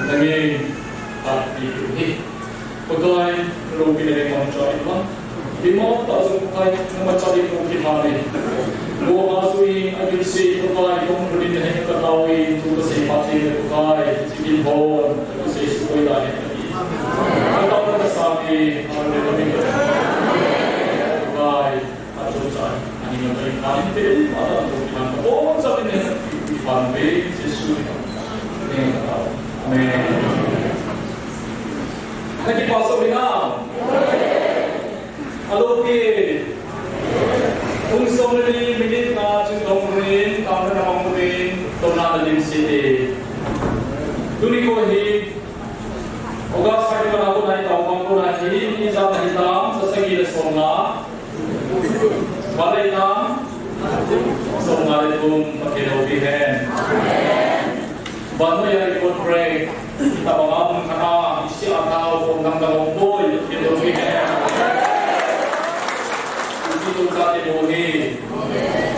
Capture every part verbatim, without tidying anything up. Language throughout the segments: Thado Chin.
Nangin, a, pi, pi, hi. Pakai, lo pi na nang chai ma. Pi ma ta su kai, na ma chai ko ki ha ni. Ko ma su i, a kin si, Pakai, ko mo ni na ka tau i, tu ka si pa ti Pakai, si kin hon, ka si su ko i la ni. Ka tau ka sa ki, a ni ni. Pakai. Amen. Naki pastor ina. Alo pi. Ung som ni minute na chun dong rin, tam na mang rin, to na na lim si. Tuni ko hi. August thirty-one ko nai tau mang ko nai hi, ni za na hi tam, sa sa ki le som na. Vale nam, som nga le thum, Pathen loupi hen. Vannoi a record break, tabang a mun khat a, isi a tao, kong dang dang ong boi, Pathen loupi hen. Isi tung sa te mo hi.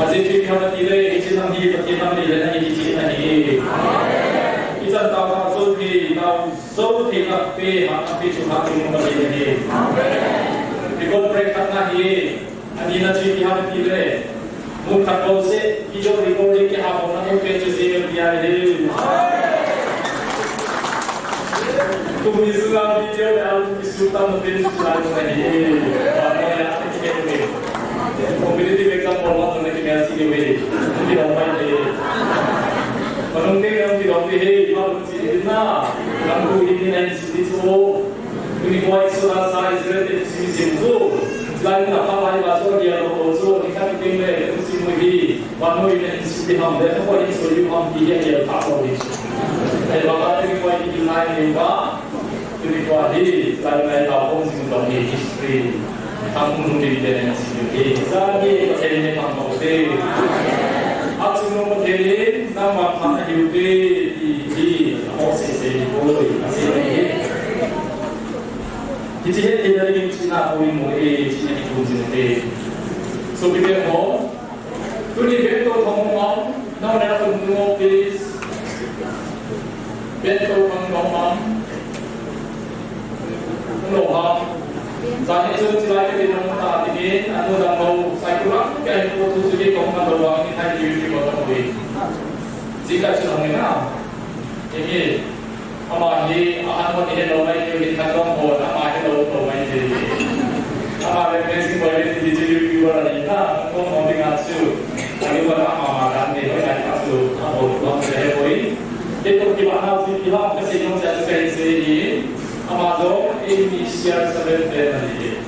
Aji pi khat a ti le, isi nang hi, Pathen nang hi le, nang hi, isi nang hi. Ichan tao tao sul pi, tao Zo thei na pe, ha na pe chu ha thei mo ka le ni. Record break khat na hi, ani na chi ki ha ki le. Mun khat ko se, video recording ki ha mo na ko pe chu se ni ya ni. Kum ni su na video ya, kum ni su ta mo pe chu la ni. Ba mo ya ki ke ni. Competitive exam ko ma na ki ya si ni. Ki da pa ni. Manung te ki da ni he, ma Sina, lam tu hi ni nai sini chu. Tuni ko Exodus a Israel te sini sini chu. Lai na pa lai ba chu dia lo lo chu, ni ka ti le, tu sini hi. Vannoi in sini ham le, ko ni so yu ham ti ya ya ta so ni. Ai ba ka ni ko ni nai ni ba. Tuni ko hi, lai nai ta ko sini ba ni history. Thang hung hung ding ding si ding. Sa ni Pathen ni thang mo te. A chung no Pathen ni nang ma thang a hiu te ti ti. A mo se se ni ko lo a se ni. Ki ti he te na ni chi na ko ni mo e chi ni ko si te. So ki te mo. Tuni bento thang mo ma. Now na ko mo please. Bento thang mo ma. Lo ha. Sa ni so chi lai ke nong ta ti ni, anu dang lo, sai ku lang, ke ko tu su ke kong na lo wa ni hai ti ti ko ta ko ni. Si ka chu nong na. Ke ni, ama ni, a han mo ni lo mai ke ni ka lo mo, ama ni lo lo mai ke ni. Ama le ke si ko ni ti ti ti ko la ni na, ko mo ni nga su. Ani ko ama ma dan ni, ko na ka su, a mo ko se ko ni. Ke ko ki ba na si ki ha, ka se no se se ni. Ama jong, eimi C R seven te na ni.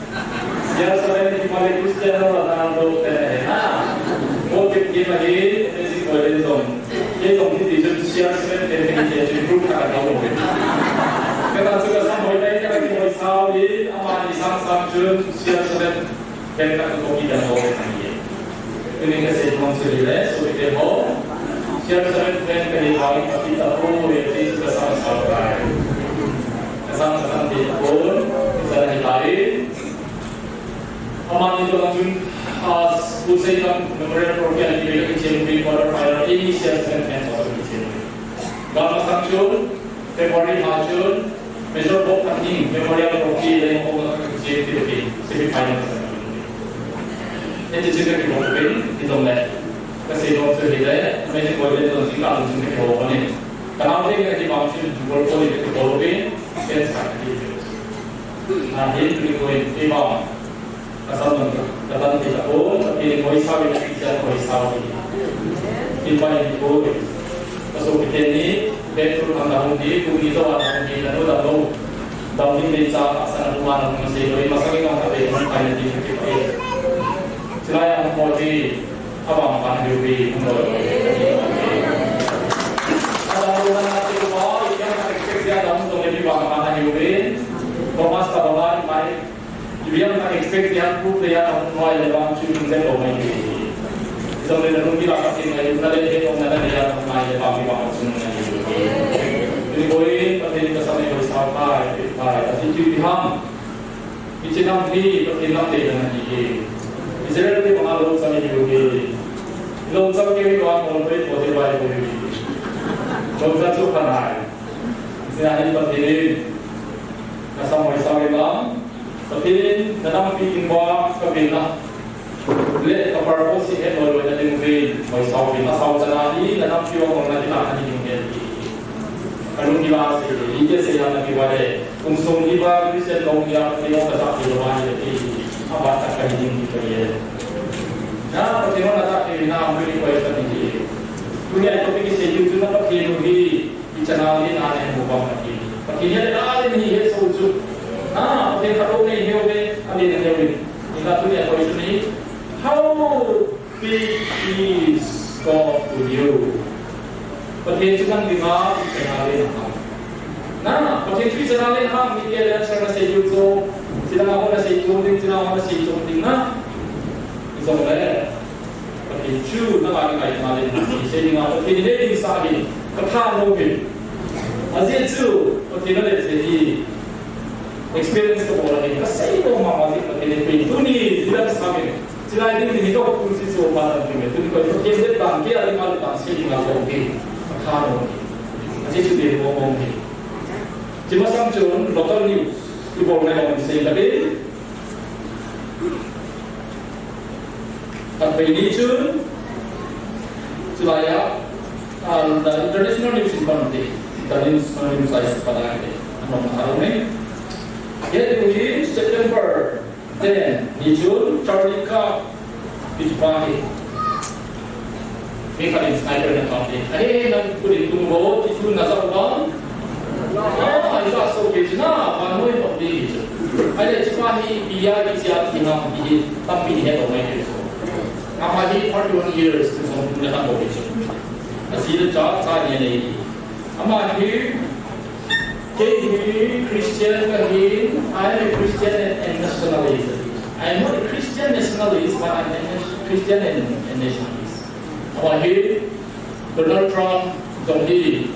C R seven hi Malay Christian Ronaldo te na he na. Mo ke ke ma hi, Messi ko le jong. Ke jong hi ti jong C R seven te ke ke jong group ka ka mo. Ke ta chu ka sam hoi dai ka ki hoi sao ni, ama ni sang sang jong C R seven te ka ko ki da mo ke ni. Tuni ka sei mong chu hi le, so ite ho. Siam sa ren ren ka hi hoi, ka pi ta pu, ye ti ka sa sa rai. Ka sa sa ti ta pu, sa hi hoi. Ama ni to lang jun, a, school sei kam, Memorial Trophy ani ni ka chin pi quarter final, ini siam sa ren ren sa ren chin. Gama sang jun, February ha chun, Major Bob Khating Memorial Trophy le ko na ka chip ti ti, semi final sa. Enti chip ki Bob Khating, ti dong le. Ka sei dong chu hi le, Major Bob le dong chi ka dong chi ki ho ni. Ka nau te ka ti bang chi Bob ko ni ki Bob Khating, ken sa ki. Na hin ki ko ni bang. Ka sam nang ka tan ti ta ko, ka ti hoi sao ni ti cha hoi sao ni. Ti pa ni ko. Ka so ki te ni, be tu kan da hung di, tu ni to an hung di, na no da lo. Da hung di cha, a sa na tu ma na hung se lo, ma sa ki kan ka be hung pa ni ti ki pa. Sila ya hung mo di, a ba ma pa ni di hung lo. A da lo na ti ko ba, i ya na expect ya da hung to ni ba ma pa ni di. Thomas ka ba mai, Ivia ka expect ya ku te ya ka hung mai le bang chu hung le lo mai ni. Jong le na lung ki la ka tin mai na le he ko na le ya ka hung mai le bang ki bang chu na ni. Ni boi ka te ka sa ni boi sa ka e ka e ka ti ti ham. Ki chi nam hi ka ti nam te na ni. Israel te bang lo sa ni ni. Lo sa ke ni ko ko te ko te bai ko ni. Lo sa chu ka nai. Sia hi Pathen in, na sam hoi sao in lang, Pathen in na nampi ding uva ka venna le ka purpose hi het loi loi na ding uvin, hoi sao in, a sao chana hi na nampi uva kona ding na ding he. Ka lung kila se, i ke se ya na ki va le, kum sung ni ba Christian long ya, ni mo ka sa ki lo ma ni, a ba ta ka ni ni ka ye. Na, Pathen na ta ki na, mo ni ko ya ta ni. Tunia topic hi se, tu na Pathen hi, Ichan a le na ne mu bang Pathen. Pathen hi a le na le ni he so chu. Ha, Pathen khat lou nei he uve, a le na he uve. Ni ka tu le koi chu ni. How big is God to you? Pathen chu nang dinga ichan a le na. Na, Pathen chu ichan a le na, ni ke le na sei chu. Sila na ho na sei chu, ni sila ho na sei chu, ni na. Jong le. Pathen chu nanga ni ngai ma le, sei dinga Pathen hi ding sa hi, ka tha nom hi. Ajeh chu, Pathen le sei hi, experience ka bol hi, ka sei nom mama hi Pathen hi, tuni, dila sa hi. Silai ding ni ka kum si so pa tan hi, tuni ko Pathen le tan, ke a ding ma le tan, sei dinga ko hi, ka tha nom hi. Ajeh chu ding mo mo hi. Chi masang chun, local news, i bol ngai lo sei la ding. Khatvei ni chun, chulai a, ah, the international news in Bangladesh, international news I see pada ke, ano maharong ni. Yet in September ten ni chun, Charlie Kirk, kiti pa hi. Mi khat in sniper na kap e. Ahe, nang kudin tung ro, ti tu na sa bang. Ah, isa so ke na, ba noi pok di. Ahi le, chi pa hi, pi ya, pi sia, ti na, pi hi, tam pi he to mai ke so. Ama hi forty-one years, tu song, na kan bo ke so. Asi le cha, cha ni nei. Ama hi, Kei hi Christian kahin, I am a Christian and, and nationalist. I am not a Christian nationalist, but I am a Christian and, and nationalist. Ama hi Donald Trump jong hi,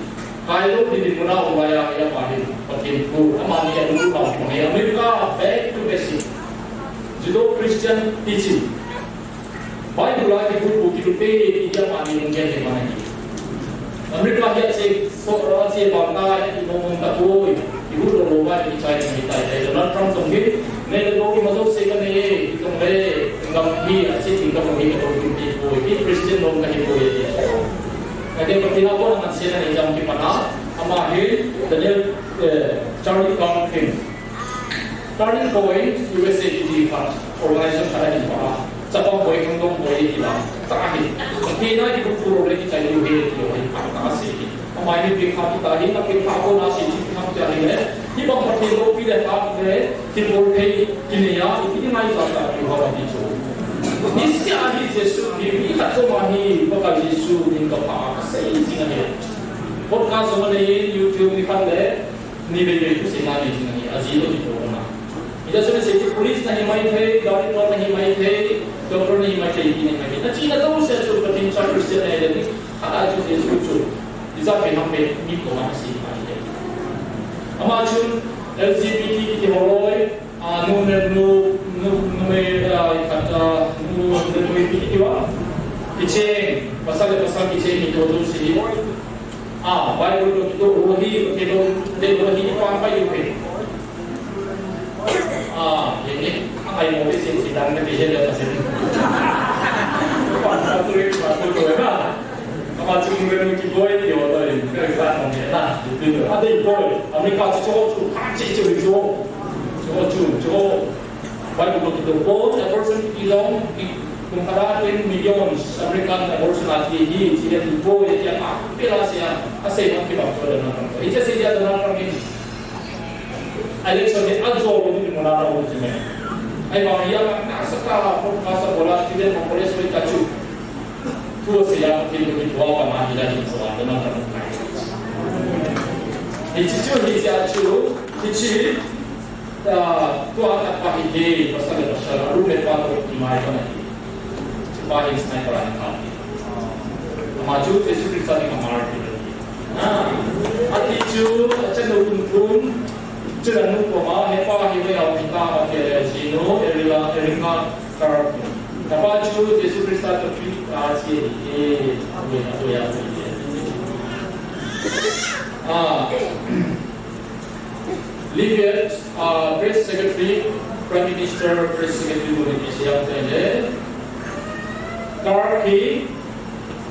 kai lo ni ni muna um ya, ya ama hi, Pathen thu, ama ni a lu pa, America, back to basic. Judeo-Christian teaching. Bible a kibut bu kilut pe, India mani hung kei te mani. America hi a che, so, a che bang ta, i mong mong ta poi, kibut lo lo ba, i chai ni tai tai, Donald Trump jong hi, nei le lo ki ma jouse ka nei, i jong le, ngam hi, a che ting ka mong hi ka to ki te poi, i Christian lo ka hi poi, i te. Ka te ka pina ko na man se na nei jong ki pa na, ama hi, Daniel, eh, Charlie Kirk hi. Turning Point U S A kiti khat, organization khat ahi pa. Chapang boi, khangdong boi ahi la. Tah hi. Pathen a kibukhu lou le kichai lou ahi ti hi. Tah tah a sei hi. Ama hi bikha kita hi, na bikha ko na sei ti kham tia hi le. Hibang Pathen loupi le tah le, thilbol thei kinei a, ipi ngai tah tah ki ho ti chu. Niseh a hi Jesu hi, mi khat chom a hi, Pakai Jesu min kapha a, kasei jing ahi. Podcast jong anei, YouTube ni khat le, Ni vei vei thusei na nei jing ahi, ajeh chu ti po na. Ija chu na sei chu police na hi maithei, gari tol na hi maithei, doctor na hi maithei, ti na hi maithei. Na chihna jouse chu Pathen cha Christian na hi le ni, khat a chu Jesu chu. Ija pe ham pe mi ko ma sei pa hi le. Ama chun L G B T kiti ho loi, a, nu me, nu, nu, nu me, a, khat, a, nu me, nu me kiti wa. Kicheng, pasal le pasal kicheng kiti ho jouse hi. Ah, Bible toh kitoh lou hi, kitoh, kitoh lou hi, ipi ham pai u hi. Ah, hiti, angai mo hi, si, si, dang, kati, hiti, kati. Pastor tu, pastor tu, na. Ama chu, ngai, ngai, kiboi, kiboi, kiboi, kiboi, kiboi, kiboi, kiboi, America chu, chu, chu, chu, chu, chu, chu, chu. Bible toh kitoh pon, abortion kiti jong, kum khat a twenty million American abortion athi hi, chule tu poi, tia a, pela sia, asei bang kibang chu Donald Trump. Hiche sei dia Donald Trump hi, election hi ajo lou ni muna na u jing e. Ahivang hi a, na sa ka, ko ka sa bola, student ko college ko ka chu. Tu sei a, kin ko ki bua pa ma hi la hi so, Donald Trump. Hiche chu, hiche a chu, hiche, Ah, tua khat pa hi, pasal le pasal, a lu le pa toh kimai pa na hi. Hiche pa hi sniper a hi kha hi. Ama chu Jesu Christa ding a martyr ahi. Ah, ati chu, achanu kum thum, chule anu koma, hepa hi ve au hi ta, ati le, jinu, Erila, Erika, Kar. Kapa chu Jesu Christa toh pi, a, chi, e, a, a, a, a, a. Ah. Livet, ah, Press Secretary, Prime Minister Press Secretary bou ni siam te le. Karki,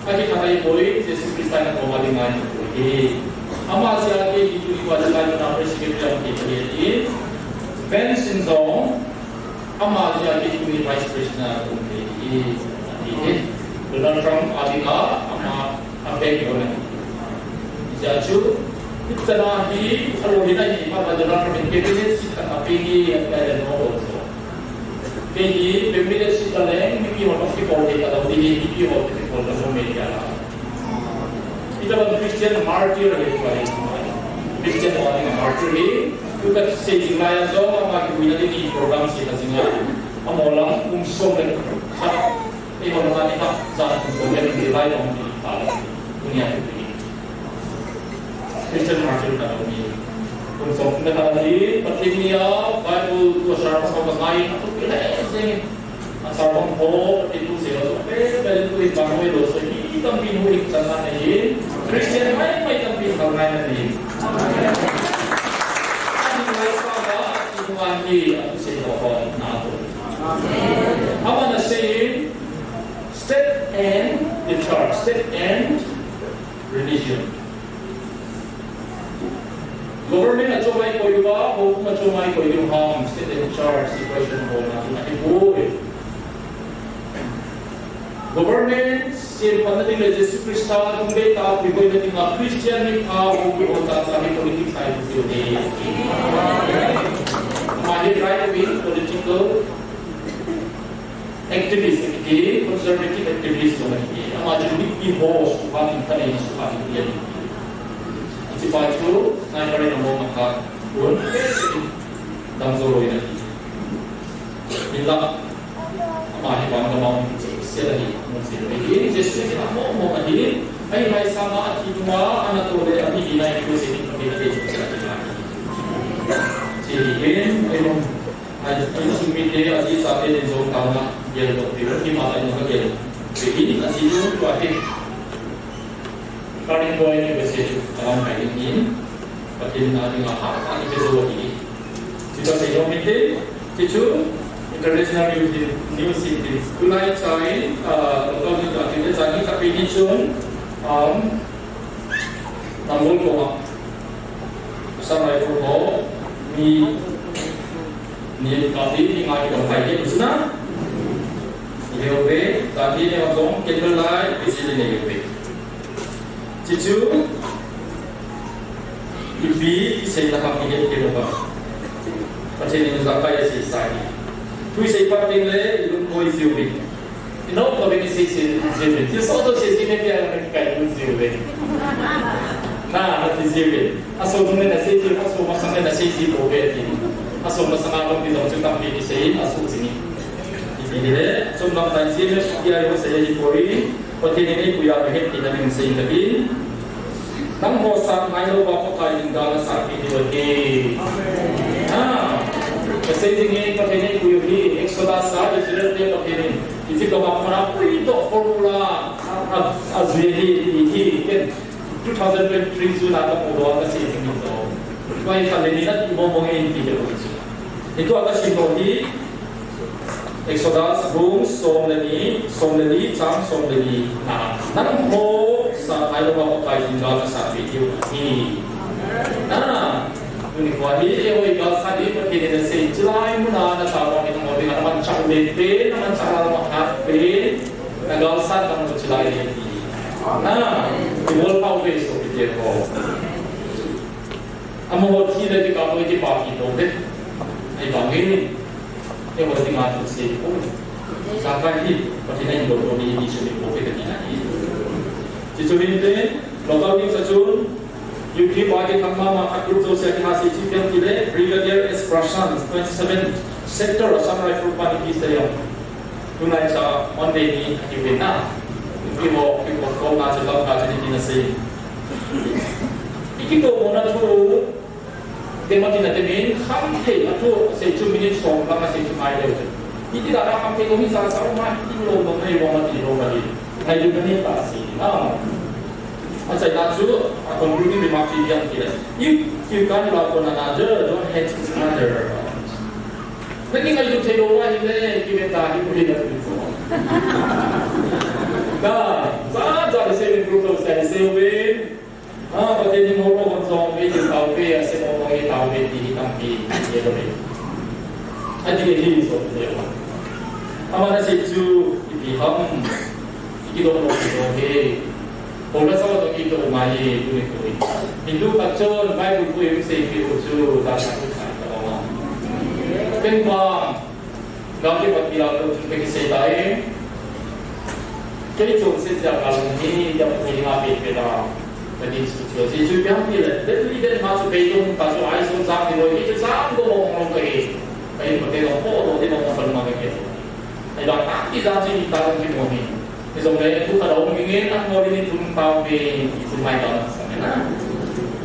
aki khatai boi, Jesu Christa na koma di ngai ni boi. Ama sia ke di tu kwa di ngai na Press Secretary ang ke ke di. Ven Sin Zong, ama sia ke tu ni Vice President ang ke di. Di. Donald Trump adi nga, ama Ape kona. Ija chu, itana hi, alo hi na hi, pa ba jana ka min ke ke si ta ka pe ni, ya ka ya no lo so. Ke hi, pe mi le si ta le, mi ki ho no ki ko de ka lo di ni, mi ki ho ki ko da mo me ya la. Ita ba Christian martyr le ko ai. Christian wa ni martyr hi, tu ka se ji la ya so, ma ki wi na di ni program si ka si nga. Amo la, um so le. Sa, Ei, hon mani ta, sa, kum som le kum lai tong ni ta. Tunia tu ni. Christian martyr ta ni. Kum som le ta ni, Pathen ni a, Bible tu sa pa pa ngai, tu ki le se. Asa bang ho, Pathen tu se lo, pe, pe tu i bang ho lo, so, i tam pin hu i chan na ni. Christian mai, mai tam pin bang ngai na ni. Ani lai sa ba, i tu an ni, a tu se ho ho, na tu. I wanna say, state and the church, state and religion. Government a chomai koi uva, hokum a chomai koi uva, state and church, separation ho na, na, na, Government, sem panna ding le Jesu Christa, tung be ta, kui koi na ding a Christian ni ka, hokum ho ta, sa ni politics ai, ni. Ama hi right wing political activist kiti, conservative activist kiti. Ama chu mi ki ho suka kin ta nei suka kin ti. Iti pa chu, nai pare na mo ma ka. Kun, dam zo roi na. Ila, ama hi bang ka ma se la hi, mo se la hi. Jesu ki mo mo ka hi. Ai mai sa ma ki ma, ana to le, ami ni nai ko se ni ko ni ko se la hi. Si ni ken, ai mo. Aji, aji sumite, aji sate ni jong tauna, gel to, pero ki mata ni ka gel. Jadi, aji jong tu ate. Karin boy ni bese tu, kawan kai ni, patin na ni ha, ani ke jo ni. Kita se jong mite, chichu, international news ni, news ni. Tulai chai, ah, local news ni, chai ni tapi ni chun, um, Nambol ko ma. Sa mai ko ho, ni, ni ka ti, ni ngai ko kai ke suna. Ni he be, ta ni ne jong, ke lai, ke si ni he be. Chichu, ipi, i sei na ka ki he ke ba. Pache ni za ka ya si sa ni. Tu i sei pa ting le, i lum ko i si u bi. Ino ko be ni sei sei sei be. Ti so to sei sei ne pia na kai lu sei be. Na, na ti sei be. Aso ne na sei sei, aso masang ne na sei sei ko be ti. Aso masang a ko ti jong chu tam pi ni sei, aso sei ni. Ti ni le, so nam tai sei ne, pia yo sei ni ko ri. Pathen in eipuiya mihem tina min seiyin katin. Nangho sat ngailou va Pakai in gal asatpi diu ahi. Ha. Kasei ding in Pathen in eipui u hi Exodus a Israel te Pathen in Egypt gam a pat a puidoh formula a, ajui hi, hi, hi, ken two thousand twenty-three June a kamudoh a kasei ding in so. Tua hi khat le ni nati mong mong in ti ding u hi. Hitua kasim u hi Exodus bung som le ni, som le li, chang som le li na. Nangho sat ngailou va Pakai in gal asatpi diu ahi. Na, tuni kho hi, eiho hi gal sat ding Pathen in asei, chulai mun a nasa vang in nangho ding a namanchah u pen pen, namanchah lal mah khat pen, na gal sat nangho chulai le ti. Na, i bol pau ve sopite ho. Amaho thi le ti ka mo ti pa ki to ve. Ai ba nge ni. Eiho ti ma ti se ko. Sa ka hi, Pathen in bol to ni ni se ni ko ve ti na ni. Ti chu min te, local news a chun, U P party thangma ma a group jo se ki ha se chi pian ti le, Brigadier S Prashant, twenty-seven Sector, Assam Rifle pa ni ki se yong. Tunai cha Monday ni ki ve na. Ki mo, ki mo ko na cha lam ka cha ni ki na se. Iki to mo na thu, Te mati na te min, khamthei a thu, sei chu minute som lang a sei chu ngai leu. Iti dan a khamthei lo hi sa sa ma, iti lo lo nei lo ma ti lo ma di. Ngai lu ni ta si na. Achaina chu, a concluding remark chi diang ti le. I, You can't love one another, don't hate each other. Naki ngai tu thei lou ahile, kive ta hi uli na tu. Ka, ja, ja, se min group to se, se win. Ah, Pathen in mopo hon jong ve, tin tao ve, ase mopo nge tao ve, ti hi tampi, ye lo ve. Ati ke hi so ve. Ama na se chu, ipi ham, ikidong lo ki dong he. Hou la sa to ki to ma ye, tu ni tu ni. Hindu khat chun, Bible pui, se ki tu chu, ta sa tu sa ta ma. Ken pa, Gam kipat kila ko chun kei kisei tai. Kei chonset jeh a kalung hi, jeh a kei nga pe pe ta. Ka din su chu, si chu piang pi le. Den li den ma chu kei tung ta chu ai sung sang ni loi, kei chu sang ko mong mong kei. Kei ma kei long ko lo di mong mong ma kei. Ai ba ta ki jang chu ta long ki mo ni. Ni jong le tu ka long ni ngen ang mo ni tum ta pe, tu mai ta na sa na.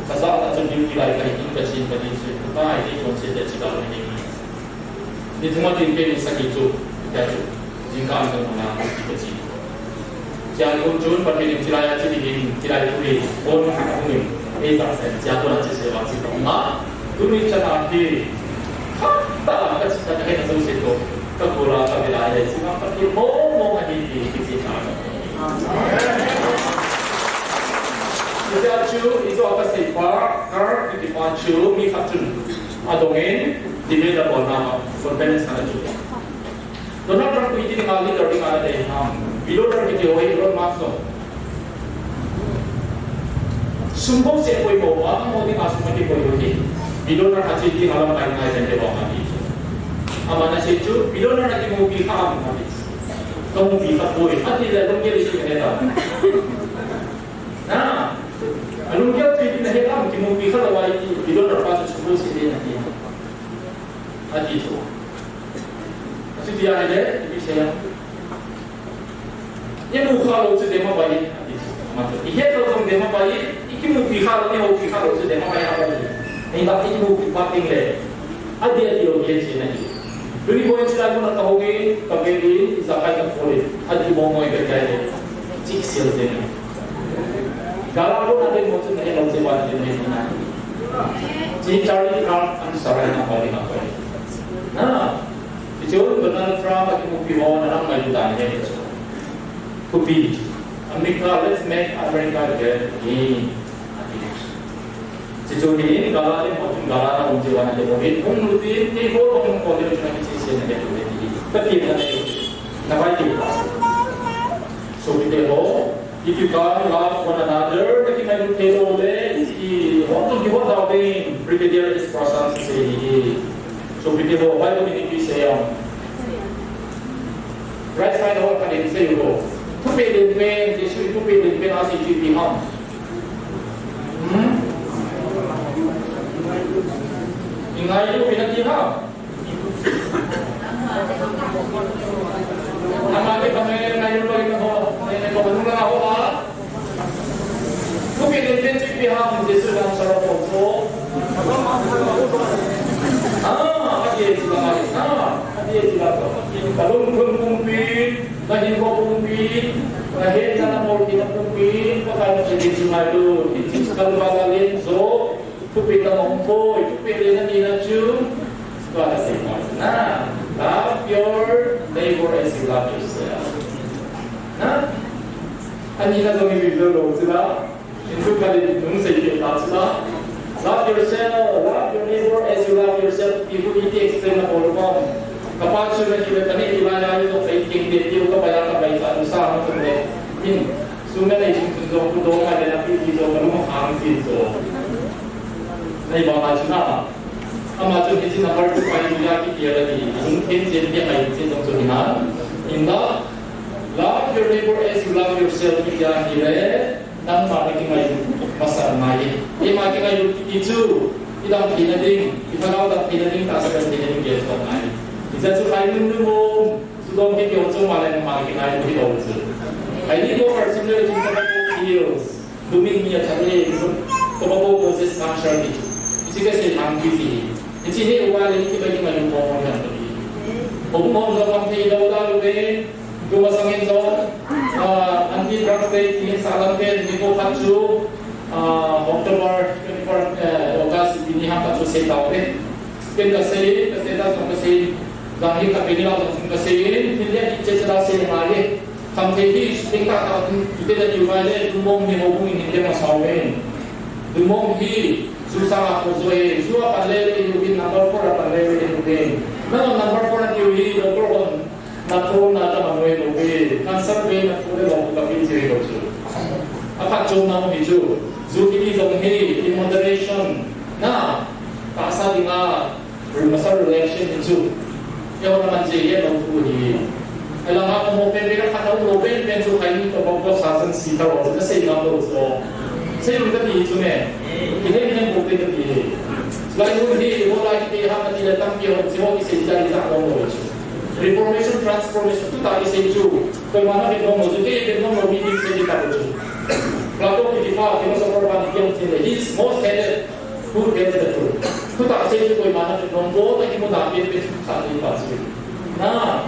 Ka sa ta chu din ki lai ka din ka chin ka din su. Ka ai kei chonset jeh a chi ka long ni. Ni thuma tin kei min sakhi chu, tia chu, jingkah an kan hung a, ti ka chi. Chiang kun chun, Pathen in chilai a chi ding in, chilai thu hi, bon a hung in, ei ta sen, chia kon a chi se vang chi ta hung a, tuni chan a hi, khat ta ka chi ta ka he na zo se to, ka kula ka vela he, chi ma Pathen mo mo a hi ti, ti chi ta. Tia chu, i zo ka sei pa, kar, i ti pa chu, mi khat chun. Adongin, debate a bolna ma, conference na chu. Donald Trump kiti ni ngal leader ding a dei ham. Billionaire kiti ho Elon Musk ho. Sum bou se poimo, ama ding a sum kiti poimo hi. Billionaire khat chu ding a lam kai ngai jan de bou ma ti chu. Ama na se chu, billionaire kimupi kha am ma ti. Kamupi kha poi, ati le dong ke si ka he ta. Na, alunggel chu ipi na he ham, kimupi kha lou a iti, billionaire pa chu sum bou se ding na ti. Ati chu. Achuti ahile, ipi sei ham. Imu kha lou chu dema pai, ati chu. Ama chu. I het lou jong dema pai, i kimupi kha lou, i houpi kha lou chu dema pai, ati. Hinla i kimupi pat ding le. Ati, ati lou, i het chu na hi. Tuni point chu lai mun a ka hung in, ka ve in, i sa kai ka khol in. Ati mo mo i ka jai le. Chik sel ding. Gala ko na ding mo chu na he lou che wan ding na. Chi Charlie Kirk an sarai na ko ni na ko. Na. Ti chu Donald Trump a kimupi ho na lam mai dan he chu. Thupi. America, let's make America great again. Ati. Chuchu hi, gala le mo chun gala na um chi wana le mo hi, um lu tin, ni ko ko ko le chun ki chi se na le tu le ti. Ka ti na le. Na bai ti. So, pi te ho, if you can't love one another, na ki mai lu te lo le, i, ho tu ki ho da ding, Brigadier is Protestant se hi. So, pi te ho, bai ko ni ki se ya. Right side ho, ka ni se ho. Thupi le pen, Jesu thupi le pen a si chi ti ham. Hmm? Ingailu ina ti ham. Ama ke kame ngailu ina ho, ne ko nunga ho a. Thupi le pen chi ti ham, Jesu ang sara ko so. Ah, ati ti la, ah, ati ti la. Kalung kun kun pi. Ka hinkho pumpi, ka hetna le bolna pumpi, Pakai na chiding chu ngailu, hiche chu kalval a len jo, thupeh tah a um poi, thupeh le na nina chu, tua kasei ma chu na, love your neighbor as you love yourself. Na? Anina jong i vil lou chu la. Hindu khat in hung seipeh ta chu la. Love yourself, love your neighbor as you love yourself. Ti hu iti explain na bol u ham. Kapa chu na kile kane kilai a yu to kai king de ti u ka bai a ka bai ta u sa ha tu le. Min, sum na nei sum sum jong ku dong a le na pi ti jong ka lung hang ti jong. Nei ba ma chu na. Ama chu hiche number two pai ni a kiti a la ni. Hung ken chen ti a kai ti jong chu ni na. In the love your neighbor as you love yourself ti a ni le. Nangma na kingailut masa ngai. Eima kingailut kiti chu, i dam theina ding, i thagau dam theina ding, tahsa dam theina ding gel thot ngai. Hijeh chun khai nungnung um, sudom kiti ho chunga le nangma na kingailut hilou chu. Khai ni ko kar chim le chim ka ko hills. Luming mi a thang le, ko ko ko se sang shar ni. Hiche kasei thang kiti. Hiche hi uva le ni kibai kingailut ko mo yan to ni. Ko mo ga pang thei lou da lu ve. Tumasang in jong, ah, anti-drug day ti hin salam pen, nikho khat chu, ah, October twenty-four, eh, August Ni ham ka chu sei tau ve. Ken ka sei, ka sei ta song ka sei. Jang hi ka pe ni la song ka sei. Ni le ni che che la sei ma ye. Kham thei hi, ken ka ka, ite da tiu mai le, Dungmong ni ho bung ni le ma sau ve. Dungmong hi, zu sa a ko zo e, zu a pan le le yu bin number four a pan le le yu bin. Na number four a tiu hi, doctor hon, na ko na ta ma noi lo ve. Cancer ve na ko le lo ka bin che lo chu. A phat chom na mi chu. Zu ki ni zong hi, in moderation. Na, ta sa ding a, Rimasa reaction in chu. Keu na man je ye lo tu hi. Ela nga ko mo pen pen khat lo lo pen pen chu khai ni to ko ko sa san si ta lo na sei na lo so. Sei lo ka ti chu ne. Ki he ne ko te ka ti he. Lai lo hi ko lai ki ha ka ti la tam ki ho si ho ki sei ja ni sa ko lo chu. Reformation, transformation tu ta ki sei chu. Ko ma na ke no mo chu ke ke no mo mi ki sei ta lo chu. Plato ki ti pa ki no so ko ba ni ki on tin le. He is most hated. Who tells the truth? Thu ta sei chu koima na nom bo ta ki mu ta pe pe thu kha ni pa chu. Na,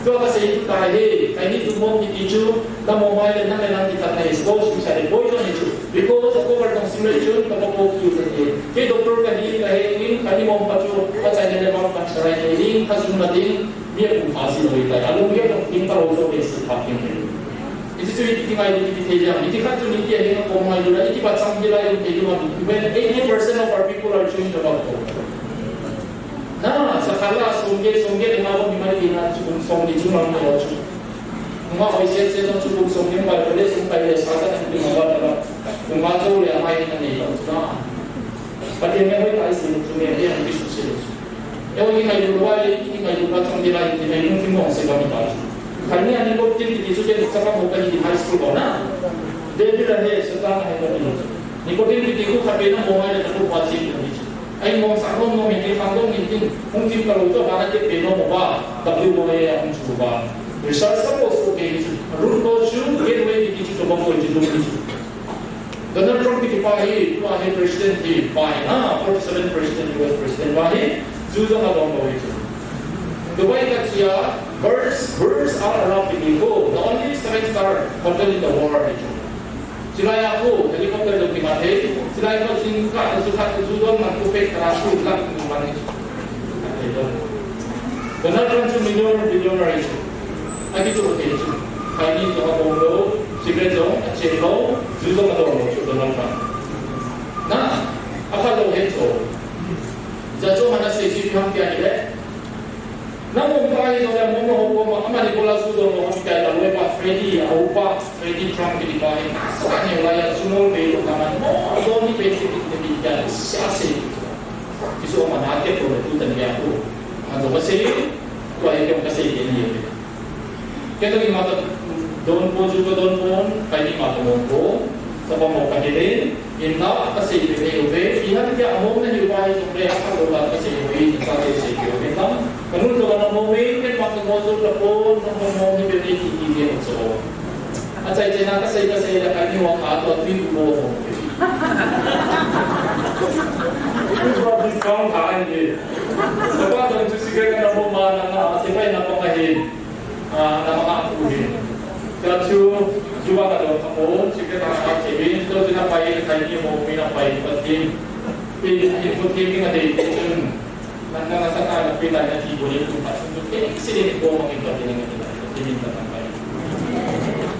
chu ka sei chu ta he, ka ni tu mo ki ti chu, na mo mai le na me na ki ta na is go su sa le boy to ni chu. Because of over consumption, ka ko ko ki sa ni. Ke doctor ka ni ka he ni, ka ni mo pa chu, ka sa ni le mo pa sa ni, ka su na ding, mi a kum pha si loi tai. A lung ge tong ting ta lo so ke si pha ting ke. Iti chu iti ngai iti thei jam. Iti khat chu ni ti a heng a kom ngai lu la, iti ba chang ti lai lung thei lu ma. When eighty percent of our people are chewing tobacco. Na, sa khat la sum ge, sum ge, ma bo ni mai ti na chu kum song ni chu ma mo chu. Ma hoi se se no chu kum song ni mai le sum kai le sa sa ni ma ba ta ba. Kum ma chu le mai ni na ni ba chu na. Pathen in hoi tai sin chu ne, e hoi ti su sin. E hoi ngai lu wai le, i ngai lu ka chang de lai, i ngai lu ki mong se ka mi ta. Kani ani ko tin ti su ke sa ka mo ka ni high school ko na. De bi la he sa ta na he ko ni. Ni ko tin ti ku ka pe na mo ngai le ka ku pa sin ko ni. Ai mong sa mo mo mi ni fa mo mi tin. Hung tin ka lo to ba na te pe no mo ba. W mo ye hung chu ba. Research sa ko su ke ni. Run ko chu, ke we ni ki chu to ba ko ni chu. Donald Trump kiti pa hi, tua hi president hi, pa hi, ah, forty-seven president, U S president, pa hi, zu jong adong lo hi chu. Dubai ka chia, birds, birds are allowed to be go. The only seven star hotel in the world hi chu. Chilai a ko, helicopter jong kimat thei, chilai ko sing ka, zu khat, zu jong man ko pek ka, zu lak ni man hi chu. Donald Trump chu millionaire, billionaire hi chu. Akichu thei chu. Khaini jong abom lou, cigarette jong achen lou, ju jong adon lou chu Donald Trump. Na, akhat lou hi chu. Jat chu mana sei chu ipi ham tia ahile. Nang um pa hi jong le mo mo ho ko ma, amani bola ju jong lou ham tia ahile, aloipa Freddy, a upa Freddy Trump kiti pa hi. Sa ni lai a ju mo be lou ka man mo, adon ni be chu kiti tia, sia sei. Kisu ama na ke pro tu tan ya ku. Ang so kasi, ko ay kong kasi ke ni. Kaya ni mata don po ju ko don po, kaya ni mata mo po, sa pa mo ka hili, inna kasi ke ni ube, ihan kaya amo na ni ubai jong le ha ko la kasi ube, sa ke si ke ube tam. Kanun to na mo me, ke mata mo ju la po, na mo mo ni be ni ki ki so. Achai chai na kasei kasei le kani wang a tua tui tu bo ho. Tui tu discount ha ai ni. Sapa don chu sige kana bo ma na na sepai na pa ka he. Ah, na ma ka tu he. Ka chu ju ba ka don ka bo, sige na ka che he, to na pai kai ni mo mi na pai pa tin. Pi ni ko tin ni ka dei chun. Nang nang sa ka na pila na ti bo ni kum pa sung ke accident ko ma ke pa ni na ti na ti ni na pa.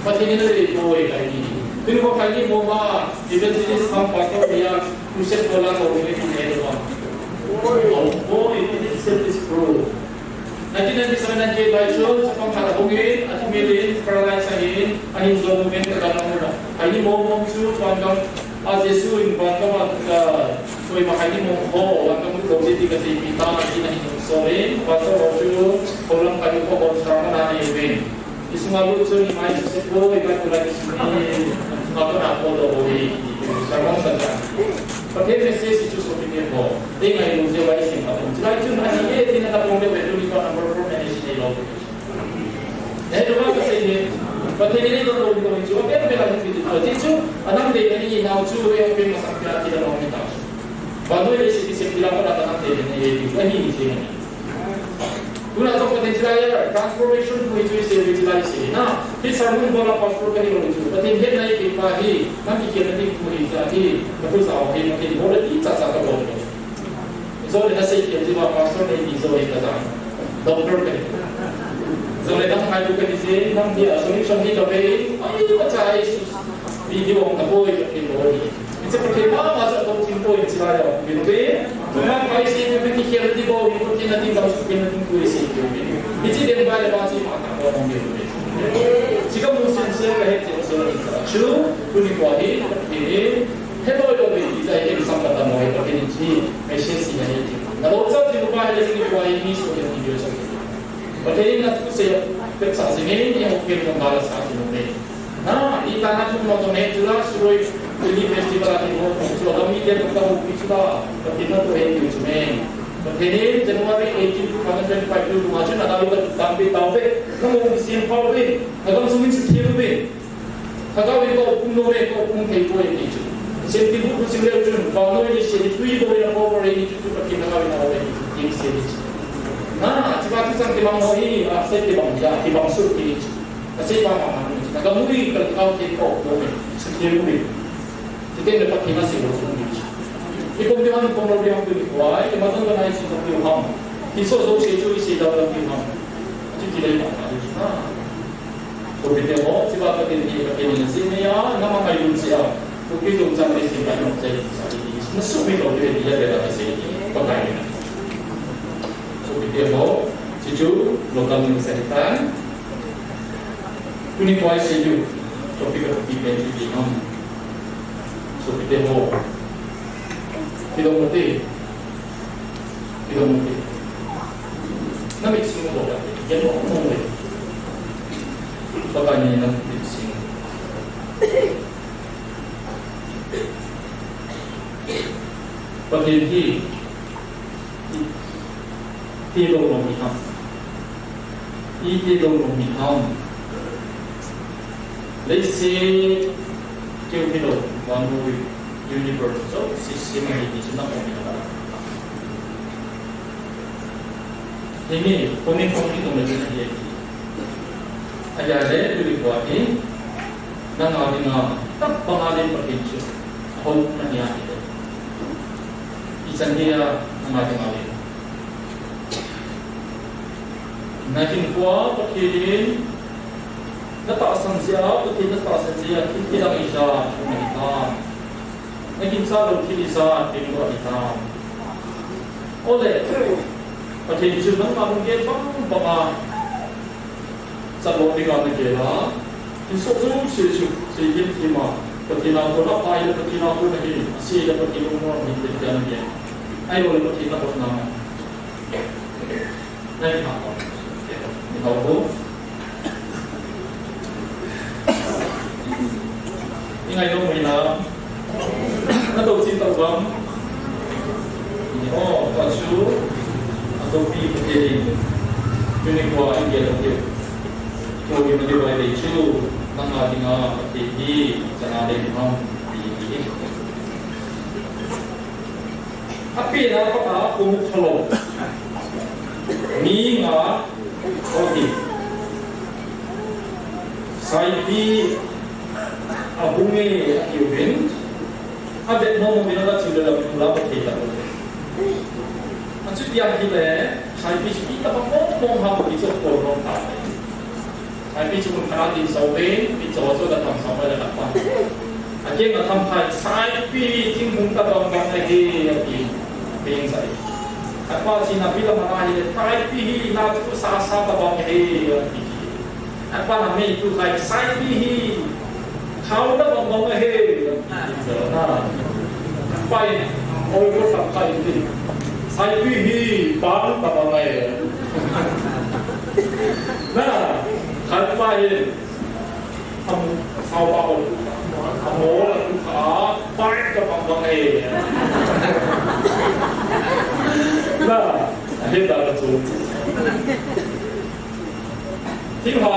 Pa ti ni na le ko e kai ni. Ti ni ko kai ni mo ma evangelist ham pastor ya crusade ko la ko ni ti ne lo ma. Oh, oh, it is self is pro. Nineteen ninety-seven ninety-eight lai chu sa pang kha ta bong in, a ti mi lin, paralyze sa in, a hin zo movement ka dam na. Kai ni mo mo chu pan dam A Jesu in vangam a, ah, koima khat ni mo ho, vangam ko je ti kasei pi ta, ti na hi so le, pastor ho chu, ko lam khat ko ko sa na ni ve. Isunga lu chu ni mai chu se ko, i ka ko la ni, ma ko na ko do ho ni, sa mo sa ta. Pathen message chu so pi ni ho. Te ngai lu je wai sin ka. Lai chu na ni e, ti na ta pong de ve, tu ni ko number four na ni si lo. Eh, tu ba ka sei ni, Pathen in ei dong lou ding chu, a pen pen a hung kiti chu, ti chu, a nam dei na ni nau chu, ei hung pen masang pia ti la long ni ta. Vannoi leiset kisem ti la pa ta nam dei na ni ei ti chu, a hi ni sei na ni. Tuna jong Pathen chilai a, transformation thu hi chu i sei, i sei lai sei na. Hi sermon bol a pastor ka hi lou chu, Pathen hetna ei pe pa hi, nam kikhel na ding thu hi cha hi, ka thu sa hi, Pathen bol a ti cha cha ka bol. Pastor le nasei kei jeh a pastor nei ti jo hi kaja. Doctor kahi. Jongle nang ngailu kahi jeh, nang dia solution hi kape. Ai, kacha ai. Video hung kabol, Pathen bol hi. Hiche Pathen mama jong kabol thei poi, hiche lai a. Min pe. Tuma pai se, min pe kikhel ding bol hi, Pathen a ding, Pathen a ding, Pathen a ding, Pathen a ding. Hiche den bai le ba chi ma ta ko hung min pe. Hiche kamu sen sen kahe, hiche kamu sen sen. Chu, tuni kho hi, Pathen hi. Heloi loi, hiche hi, sam kata mo hi, Pathen hiche. Message hi, hiche. Nalungchang chu bai le, tuni kho hi, mi so hi, video so. Pathen in athu sei, petsah jing e, ni hung kem jong bala sa jing e. Na, itih tah a thum ma tong e, chule, Shirui Lily Festival a thum ma tong, chule, mi te tong ka hung pi chule, Pathen in athu sei tiu chu me. Pathen in January eighteen, two thousand twenty-five, tu ma chun, na dalu ka tampi tau ve, na mo sin pau ve, na gam sung in si thiu ve. Lhagao in ka um nom e, ka um thei poi ti chu. Senti bu bu sing leu chun, vannoi le senti tui bou in a cover e ti chu, Pathen Lhagao in a um e ti chu, ti senti chu. Na, chuti chun kibang ho hi, a sei kibang ja, kibang suh ti chu. A sei pa ma ma ni chu. Na ka mu hi ka lhagao thei ka um nom e, chu thei mu e. Chuteng le Pathen a sei lou suh ti chu. I pom ding ham, pom lou ding ham ti ni koi, i ma tong ka nai chu ka ti ham. Ti so so sei chu i sei lou lou ti ham. Chuti le ma ma ni chu na. Sopite ho, hiche Pathen hi Pathen in asei a, nangma ngailutna a. Kuki chungchang le sing kai nom chai sa hi, na sumil lou diu ahi ti a, Bible a asei, Pakai in. Sopite ho, hiche chu local news ahitan. Tuni kho isei diu, topic a topic pen chu ti ham. Sopite ho. Kidong mati. Kidong mati. Na mit sung ko ka. Yan mo mo le. Pathen in na mit sung. Pathen hi. Ti lo lo mi ham. Iti dong dong hi ham. Leiset keu hilou, vannoi, universe, jouse sema hi ti chu na um hi ham. Himi, komin komin dong le na hi. Ahile, tuni kho hi, nanga dinga, tah banga ding Pathen chu, ahou na hi ahi. Ichan hia, nanga dinga ding. Na hinkhoa Pathen in na tahsan jeh a, Pathen na tahsan jeh a, thil kidang ija, thil na hi ta. Na gincha lou thil ija, thil na hi ta. Ole, Pathen chu nangma lunggel bang banga chatlo dinga na gel a. Thil soh jouse chu, sei gel thim a. Pathen a kon aphai le Pathen a kon ahi, asei le Pathen lungmong ahi, ti na gel. Ahilou le Pathen na kon na. Nai ha ko. Ni hau ko. Ni ngai lo mai la. Na to chin to bang. Ni o, pa chu. A to pi ko te ni. Tuni kho a in ge lo ke. Ko ni ma de bai de chu. Nanga dinga pa te ni. Chana de ni ham. Ni ni. Api na pa ka ko mu khalo. Ni nga. Oti. Saipi abunge akiuvin. Avet nom nom in aga chu le la min la pa thei ta. Achuti ahile, saipi chu ita pa mong mong ha pi chu ko nom ta. Saipi chu kun khana tin so ven, pi cho cho da tham so ba da pa. Akeng atham phai, saipi thingphung tabang bang ahi, ati. Peng sai. Khat pa chun api lam ana hi, saipi hi na chu sa sa tabang ahi, ati. Khat pa na mei tu khai, saipi hi khao tabang bang ahi, ati. Khat pa in, oi ko sa khai ti. Saipi hi bang tabang ahi. Na, khat pa hi, Am, sao pa ko. Amo la tu ka, pai ka bang bang e. Na, he da ka chu. Thil ha,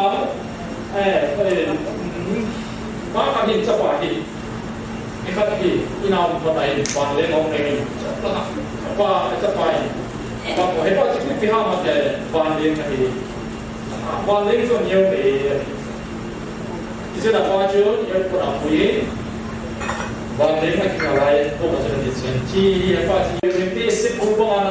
eh, eh, mm, pa ka hin chapa hi. Ni khat hi, ina um pa ta hin, pa le ngong le hin. Chapa, chapa hin. Pa ko he pa chi pi ha ma te, pa le ka hi. Vanleng chu neo ve. Hichun apa chu airport a pui. Vanleng a kinga lai, ko ma chu ti chen. Chi hi apa chu neo ve, pe se ko ba na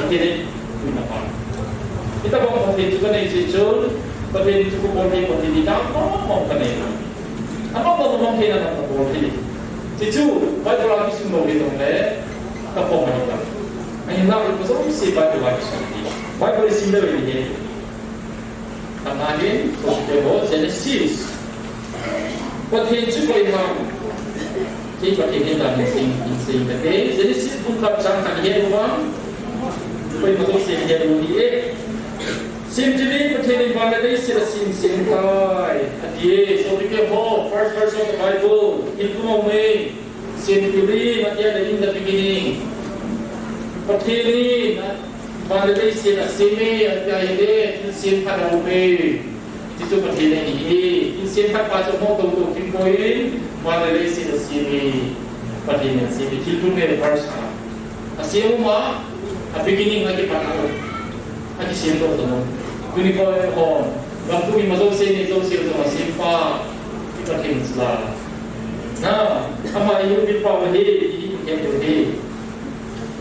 Pathen in, ina pa. Ita bang Pathen chu kanei chu chu, Pathen chu kabol thei Pathen ni ta, ma, ma, kanei. Ama ba ma thei na kabol thei. Chu chu, Bible a kisim lou hi tong le, ka pom ni ta. Ahinla, ipi jong si Bible a kisim. Bible sim le ni. Tama hin, Genesis. Pathen chu koi ham. Kei Pathen hin dan hin sing, hin sing ta kei. Genesis bung khat chang khat hin uvam. Koima jouse hin u ahi. Semtil in Pathen in van le leiset asem sem tai. Ati e, sopi teho, first verse of the Bible. Hin tu mo me. Semtil in, ati a le in the beginning. Pathen in, van le leiset asem e, ati a le, thil sem khat aum e. Chuchu Pathen ahi e. Thil sem khat pa chu mo to to kim poi in, van le leiset asem e. Pathen in asem e. Thil thum e verse a. Asem ma, a beginning a kipat a. Akisem to to. Tuni ko e hon. Gam tu ima jouse ni jouse to asem pa. Pathen chu la. Na, ama i u bil pa wa he, i u bil pa wa he.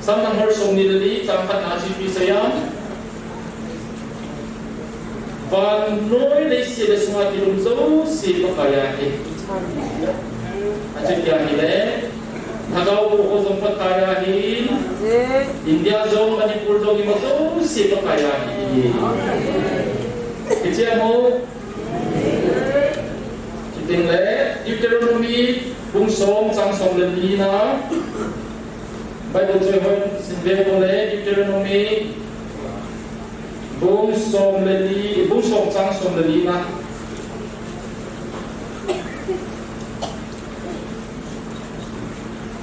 Sam number som ni le li, chang khat na chu ipi asei em. Vannoi leiset le sunga kilum jouse Pakai ahi. Achu tia ahile. Lhagao pu ho jong Pakai ahi. India jong, Manipur jong, ima jouse Pakai ahi. Hiche mo. Chuteng le Deuteronomy bung som chang som le li na. Bible choi hon sim ve ko le Deuteronomy bung som le li, bung som chang som le li na.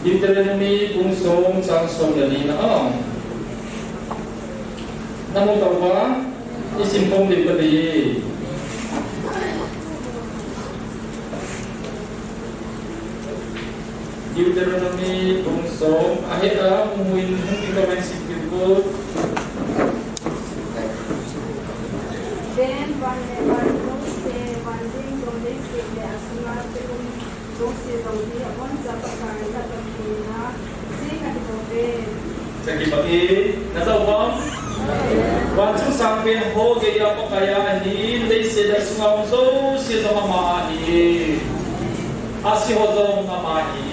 Deuteronomy bung som chang som le li na. Ah. Na mu tau va? Isim khom ding kati. Deuteronomy bung som, ahet a hung hung in hung in ka ven sim tiu ko. Ven van le van jouse, van ding jong leiset le asunga thil um jouse jong hi aboncha Pakai na Pathen a jing ahi bouve. Chaki baki, na sa ubam? Van chung sangpen ho geiya Pakai a ahi, leiset le asunga um jouse jong ama ahi. Ahsi ho jong ama ahi.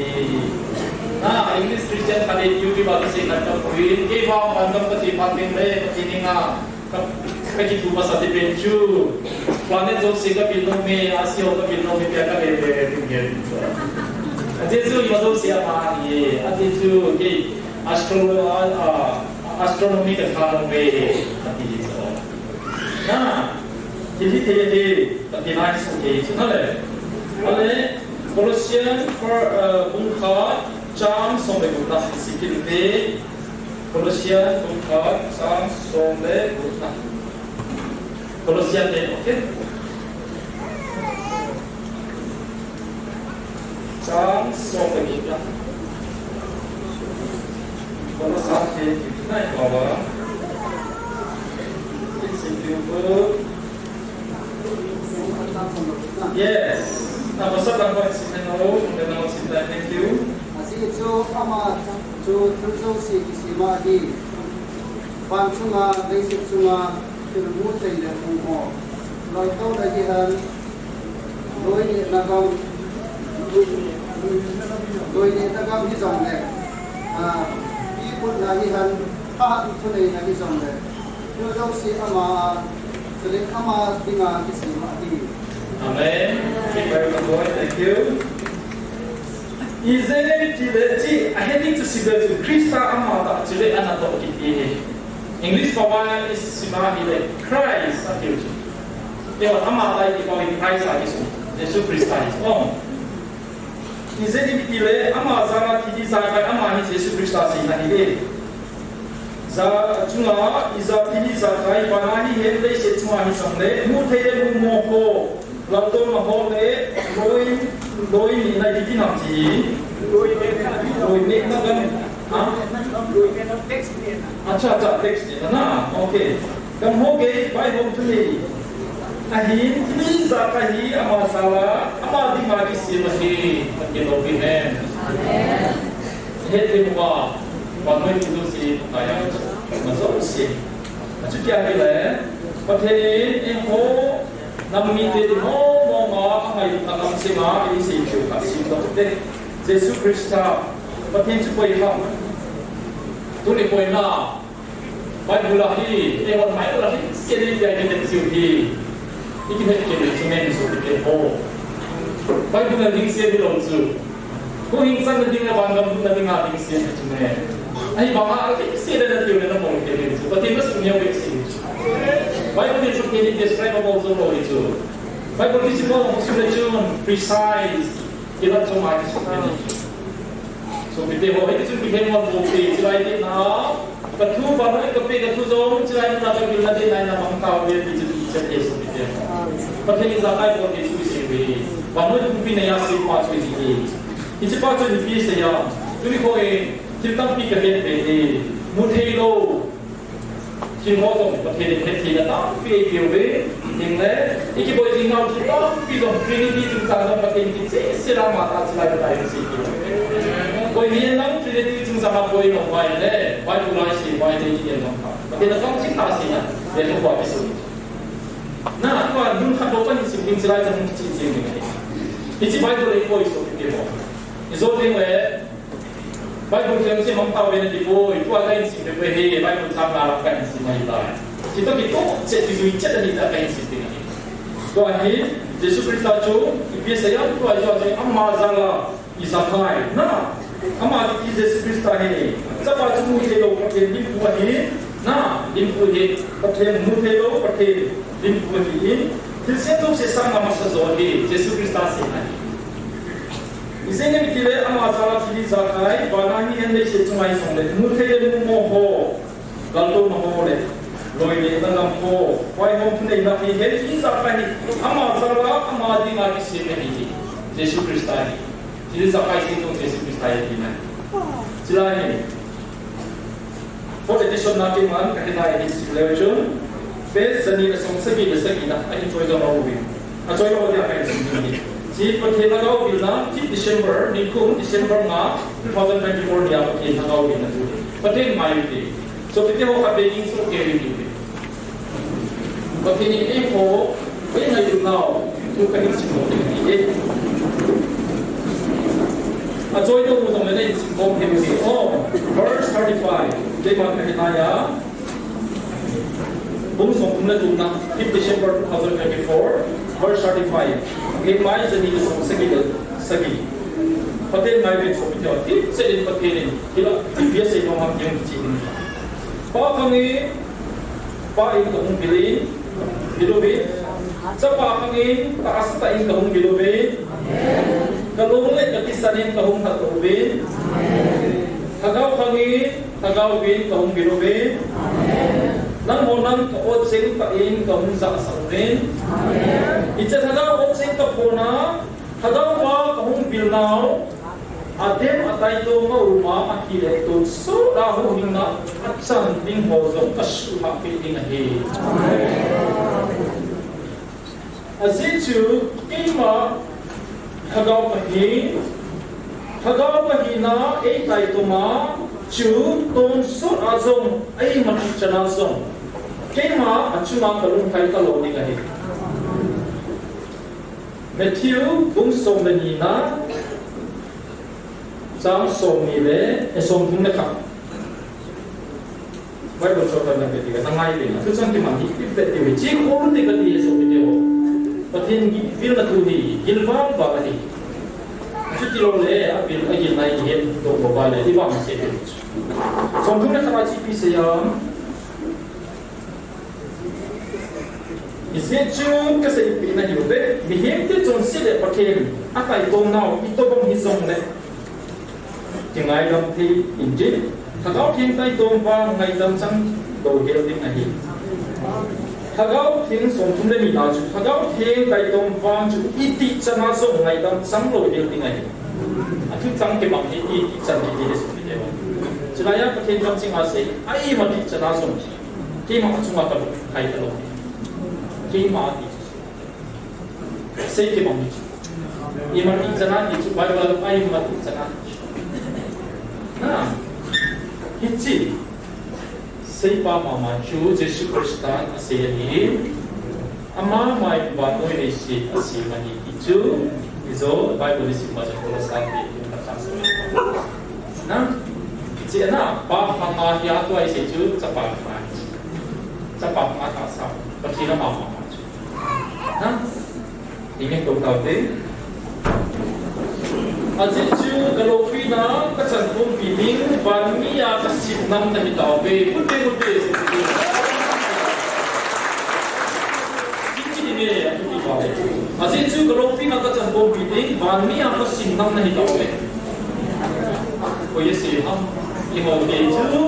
Na, English Christian khat in YouTube a kisei khat ka pui. Kei vang van gam ka che phat teng le, ka che ning a. Ka, ka kithu masa te pen chu. Planet jouse ka pil nom e, ahsi ho ka pil nom e, tia ka le le, tia ka le. Ajeh chu ima jouse ama ahi. Ajeh chu, kei astro-, a, a, astronomy ka tha nom e, ati chu. Na, thil hi thei hi, ati nai chu kei chu na le. Ale, Colossians for, uh, bung khat, chang som le gup na, sikil te. Colossians bung khat, chang som le gup na. Colossians te, okay? Chang som le gup na. Colossians te, na, it's a beautiful Yes. Now, what's up, I'm going to sit down now. Then I'll sit down. Thank you. Ajeh chu ama chu thil jouse kisem ahi. Van chunga, leiset chunga, thil mu thei le hung ho. Laltouna hihen, loinehna gam, loinehna gam hijongle, ah, piputna hihen, thahat thuneina hijongle, thil jouse ama, chule ama dinga kisem ahi. Amen. Keep praying, Lord. Thank you. Ijeh inem itile, hiche a heading chu sibeh chu Christa ama tah chule anatoh kiti ahi. English pao a isima hile Christ atiu chu. Keiho ama tah iti pao hi Christ ati chu. Jesu Christa hi. Oh. Ijeh inem itile ama jal a thi le ijakai ama hi Jesu Christa seina ahi. Jal chunga, ija thi le ijakai, vana hihen leiset chunga hijongle, mu thei le mumo ho, laltouna ho le, loi, loinehna ipi ti ham ti. Loinehna gam, ha? Acha, acha, tax nehna na, okay. Gam ho gei, vaihom thunei. Ahin, thi le ijakai hi, ama jal a, ama dinga kisem ahi, ati lou ahi. Amen. Hetthei uva, vannoi thil jouse, Pakai a, ma jouse. Achuti ahile, Pathen in eiho, nam mite mong mong a, angailutna kamcheng a, eisei theiu khat simdoh te. Jesu Christa, Pathen chu koi ham. Tuni boina, Bible a hi, eihon Bible a hi, seiyin tia kihet jiu hi. Ikihet kit jiu men chu kiti ho. Bible a ding sei hilou chu. Huhhing channa ding le vangam lutna dinga ding sei chu me. Ahivanga ding sei le natiu le namol kit ding chu. Pathen in asei neo beh sei chu. Bible in chu kei describe abol jong lou hi chu. Bible kisim ho sung le chun precise. Kilat chom a kisei le chu. Sopite ho, hiti chun kihen ngol pou te, chulai te na, ka thu vannoi kape ka thu jong, chulai na ka gilna te na na mang tauve ti chu ti chet e sopite ho. Pathen in ijakai bol te chu isei uve. Vannoi pumpi neiya seipa chu ahi. Hichepa chu ipi asei em. Tuni kho e, thil tampi kahet ve e. Mu thei lou. Thil ho jong Pathen in hetthei na tampi eipeuve, ding le, ikiboi jing nau thil tampi jong Trinity chungchang jong Pathen in kicheh sel a ama tah chulai tah in asei kit. Koi hihen lang Trinity chungchang a boi nom uva ahile, Bible a isei uva ahile kidem jong kha. Pathen in achom cheh tah asei na, le kho uva kisun. Na, tua nun khat bou kahin sim ding chulai jong kicheh cheh ding. Hiche Bible eipoi sopite ho. Ijo ding le, Bible chang sim mang tauve nati poi, tua kahin sim peh peh hi, Bible chang nga lam kahin sim ahi tai. Kitoh kitoh chet kijui chet ahi ta kahin sim ding ahi. Tua hi, Jesu Christa chu, ipi asei em tua hi tua chu, ama jal a, ijakai, na, ama kiti Jesu Christa hi, chapa chu mu thei lou, Pathen limpu ahi, na, limpu hi, Pathen mu thei lou, Pathen limpu ahi in, thilse jouse sanga masa jo ahi, Jesu Christa seina ahi. Ijeh inem itile ama jal a thi le ijakai, vana hihen leiset chunga hijongle, mu thei le mumo ho, laltouna ho le, loinehna gam ho, vaihom thuneina hihen ijakai hi, ama jal a, ama dinga kisem ahi, Jesu Christa hi. Hiti jeh a Pakai Jesu Christa hi ahi. Chulai hi. Fourth edition na keiman kahin nai ahi, sim leu chun. Page jani le som sagi le sagi na, ahin choi jong lou uve. Achoi lou dia kahin sim ding ahi. Hiche Pathen Lhagao vilna, fifth December, nikum December nga, two thousand twenty-four nia Pathen Lhagao vilna thu. Pathen ngai uvin te. Sopite ho, khatvei ding soh kei uvin te. Pathen in eiho eingailut nau thu kahin simkhom ding ahi. Achoi tou mu jongle neihin simkhom thei u ahi. Oh, verse thirty-five. Keiman kahin nai a. Bung somthum le thumna, fifth December two thousand twenty-four, verse thirty-five. Nehemiah jani le som sagi le sagi. Pathen ngai uvin sopite ho, thipchet in Pathen in, hilai a ipi asei nom ham ti hung kichih ding. Pa khang in, Pa in kahung vil in, vil uvin. Chapa khang in, tahsa tah in kahung vil uvin. Ka long le ka thisan in kahung lhatdoh uvin. Lhagao khang in, Lhagao vin kahung vil uvin. Nangho nang ka-ot jeng tah in kahung jahsah uvin. Hiche Lhagao ot jeng kaphona, Lhagao va kahung vil nau, adem ataitom a um a, ahile tonsot a huhhingna achan ding ho jong kasuhhat peh ding ahi. Ajeh chu keima Lhagao kahi, Lhagao kahina eitaitom a, chu tonsot a jong, eima dihchan a jong, keima achunga kalungthai kalo ding ahi. Matthew bung som le ni na, chang som ni le, eh, somthum le khat. Bible chapter na kati ka, na ngai uvin. Athu chang kiman hi, ipi vet diu ahi. Hiche khol ute kati ahi, sopite ho. Pathen vilna thu hi, gilval val ahi. Chuti lou le, avil, agilna hi, ihet doh lou va le, ivangset diu. Somthum le khat a chu ipi asei em. Hijeh chun kaseipeh nahiuve, mihemte chonset le Pathen ataitom nau itobang hijongle, kingaidam thei intin, Lhagao Theng taitom vang ngaidam chang louhel ding ahi. Lhagao Theng somthum le ni na chu, Lhagao Theng taitom vang chu itih chan a jong ngaidam chang louhel ding ahi. Athu chang kibang hi itih chan hi ti hi sopite ho. Chulai a Pathen kamcheng a asei, eima dihchan a jong keima achunga kalunghai talou. Keima ati chu. Sei kibang hi chu. Eima dihchan a ti chu Bible a eima dihchan a ti chu. Na. Hiche. Seipa mama chu Jesu Christan asei ahi. Ama mai vannoi leiset asem ahi ti chu. Ijo Bible isim ma chu Kolosate. Na, hiche na, Pa khang a hi a tua isei chu, Chapa khang a. Chapa khang a tahsa. Pathen ama mama chu. Na, inge kou taute. Ajeh chu ka loupina ka chankhompi ding, van mi a ka simnam nahi tauve. Khut beng u hite. Ajeh chu ka loupina ka chankhompi ding, van mi a ka simnam nahi tauve. Koi asei ham, eiho te chu.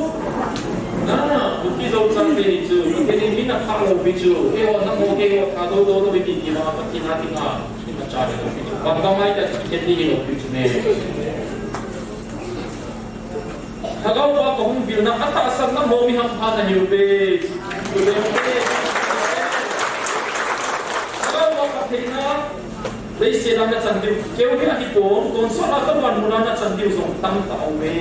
Na, Kuki Zo chate chu, Pathen in mi na phalou pi chu, eiho nangho keiho tha doudou lou iti tiva, Pathen a dinga, imacha hilou pi chu. Van gam a ita chu, Pathen hilou pi chu ne. Lhagao va kahung vilna, atahsan nangho mi hampha nahiuve. Lhagao va phattheina, leiset a nachan diu, keu hi ahipon, tonsot a kavan mun a nachan diu jong tamtah aume.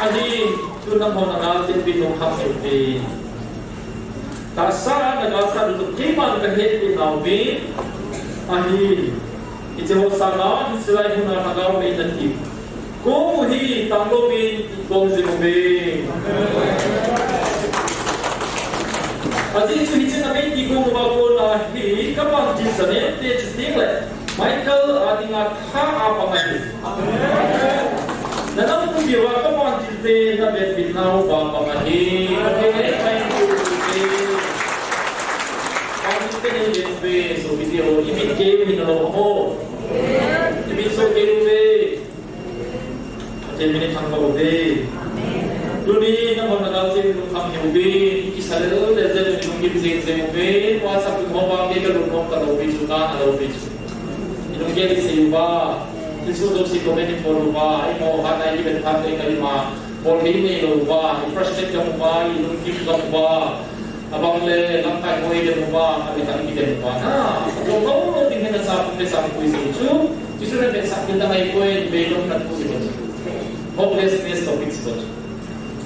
Ahin, tun nangho nagalchen uvin, nungkham uvin. Tahsa a nagalsat u chu keiman kahetpeh nauve. Ahin, hiche ho sanga, hiche lai huna Lhagao vei nati. Kong u hi tanglouvin ikong jing uve. Ajeh chu hiche na vei kikong uva kona hi, kavan til chanei te chu teng le. Michael a dinga tha a pang ahi. Na nampi uva kavan til te na vetpeh nauva pang ahi. Pathen in kahin pu te. Van til te nei vet uve, sopite ho, imit kei u hi nalou ham? Imit soh kei uve. Pathen min in thangvah uve. Tuni nangho na dal jing lungkham hiuvin, i kisa lel lel jeng, i lunggim jing jeng uvin, WhatsApp in ho ba kei ka lungnom ka lou pi chu, ka na lou pi chu. I lunggel i sei uva, i su do si comment in bol uva, i mo ha na i ben phat le ka i ma, bol hei nei lou uva, i frustrate gam uva, i lunggim gam uva, abang le lamkai mo i dem uva, a le ka i dem uva. Na, ko ko lo ding na sa pe sa ko i sei chu, i su na pe sa pe ta ngai ko i be lo na ko i lo. Hopelessness topic chu.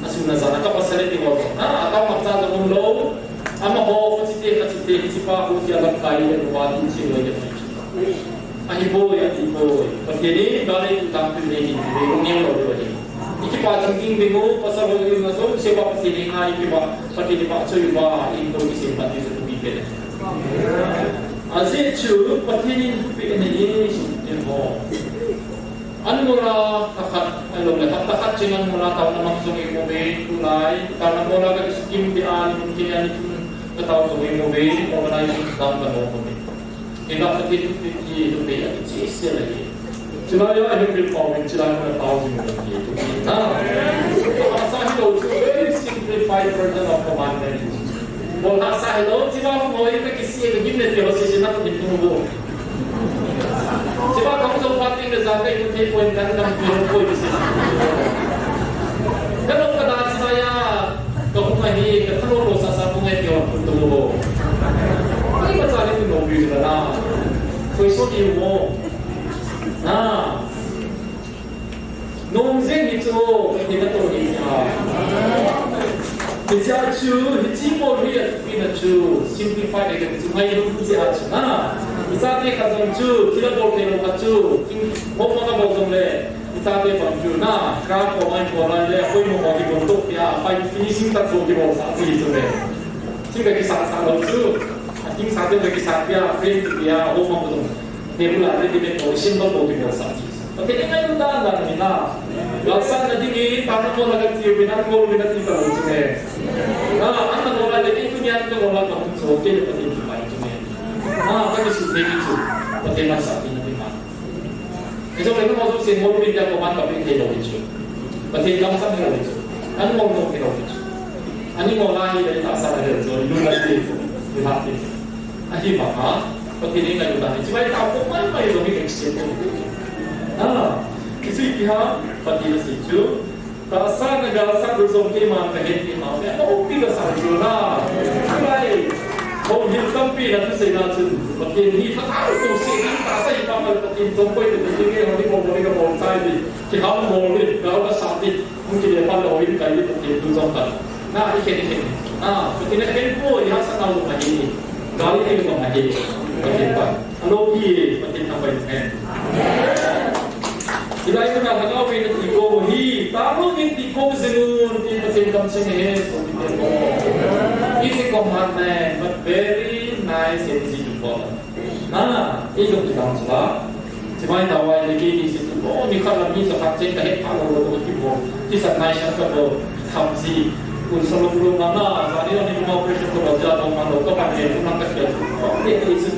Asuna jana ka pasal e ti ho. Ha, aka makcha jong um lou. Amaho, kachite, kachite, hiche pa, hu tia lamkai le uva, hiche loi le. Ahipoi, ahipoi. Pathen in, gari tu tam tu nei, nei, nei, nei, lou le. Ikipa chungking ding u, pasal ho na so, se ba Pathen in, ai, ikipa, Pathen in ba, so, ba, in ko, kisi, Pathen in, tu, bi, pe. Ajeh chu, Pathen in, tu, pe, nei, nei, so, te ho. An mol a, khat, alom le, hapta khat cheng an mol a, taona mang jong i mu ve, tulai, taona mol a ka scheme te a, ni mun ke a ni tun, ka tao jong i mu ve, organization dang ka no ko ve. Ke na ka ti tu ti tu ve a ti se le. Chila ya a hin bil pau min chila ka tao jong i mu ve. Na. Asa hi lo chu very simplified version of commandment. Bol ha sa hi lo, chila mo i ka kisi ka gim le ti ho se se na ka ti tu bo. Siba kong so pa ting le sa kai ku thei poi kan kan pi poi si. Ka lo ka da siba ya. Ka ku ma hi ka thalo lo sa sa ku ngai pi on ku tu lo. Ai ma cha le ku lo pi la na. Koi so ti mo. Na. Nom jing hi chu, Pathen natoh hi chu. Hichea chu, hiche bol hi athupi na chu, simplify de ka chu, ngailut chea chu na. Ichate khat jong chu, thil abol thei lou khat chu, thil homework abol jong le, ichate bang chu na, ka ko mai ko lai le, koi mo mo kibol to pia, pai finishing touch ho kibol sa chu hi chu le. Thil ka kisah sah lou chu, athing sa te ka kisah pia, frame pia, homework jong. Nebula te ti me ko, sim bol kibol sa chu. Pathen in ngailut dan dan hi na. Galsatna ding in, taona mol a ka ti uvin, an mol uvin ati ta lou chu ne. Na, an na mol a le, tunia an ka mol a ka hung so, kei le Pathen kipa chu ne. Na, ka kisuh thei chu. Pathen lamsah tina ding ma. Ijong le ka mol so se mol uvin tia ko man ka pe thei lou chu. Pathen lamsah thei lou chu. An mol mol thei lou chu. An mol a hi le tahsa le chu, lu la ti, lu la ti. Ahivanga, Pathen in ngailut dan hi, chibai tao ko mai mai jong hi extend ko. Ah, kisu ipi ham, Pathen asei chu. Tahsa na galsat u jong keiman kahet ti ma, me ko pi ka sa chu na. Chibai, ko hin tampi na tu sei na chu. Pathen hi tha tao ko sei na tahsa hi pa ma Pathen jong koi te Pathen nge ho ni ko mo ni ka bol tai ni. Kiham mo ni, gal ka sa ni. Hung kile pan le hoi kai le Pathen thu jong khat. Na, i khen, i khen. Na, Pathen a khen poi, i hahsatna jong ahi. Gal i khen jong ahi. Pathen pan. Alopi, Pathen thangvah in. Hilai muna lhagao vin ati ko hi, taovin ti ko jing un, ti Pathen kamcheng ahi, so ti ko. It's a commandment, but very nice and easy to follow. Na, ei jong ti dang chu la. Chimai tawai le kei ti si tu, oh, ni khat la mi sa khat cheng ka het pha lou lou ki bol. Ti sa nai sa ka bol. Tham si. Kun sa lou lou ma na, sa ni ni ma operation ko ba ja dong ma lou ka pa ne, kun ka sia. Oh, ne ti si.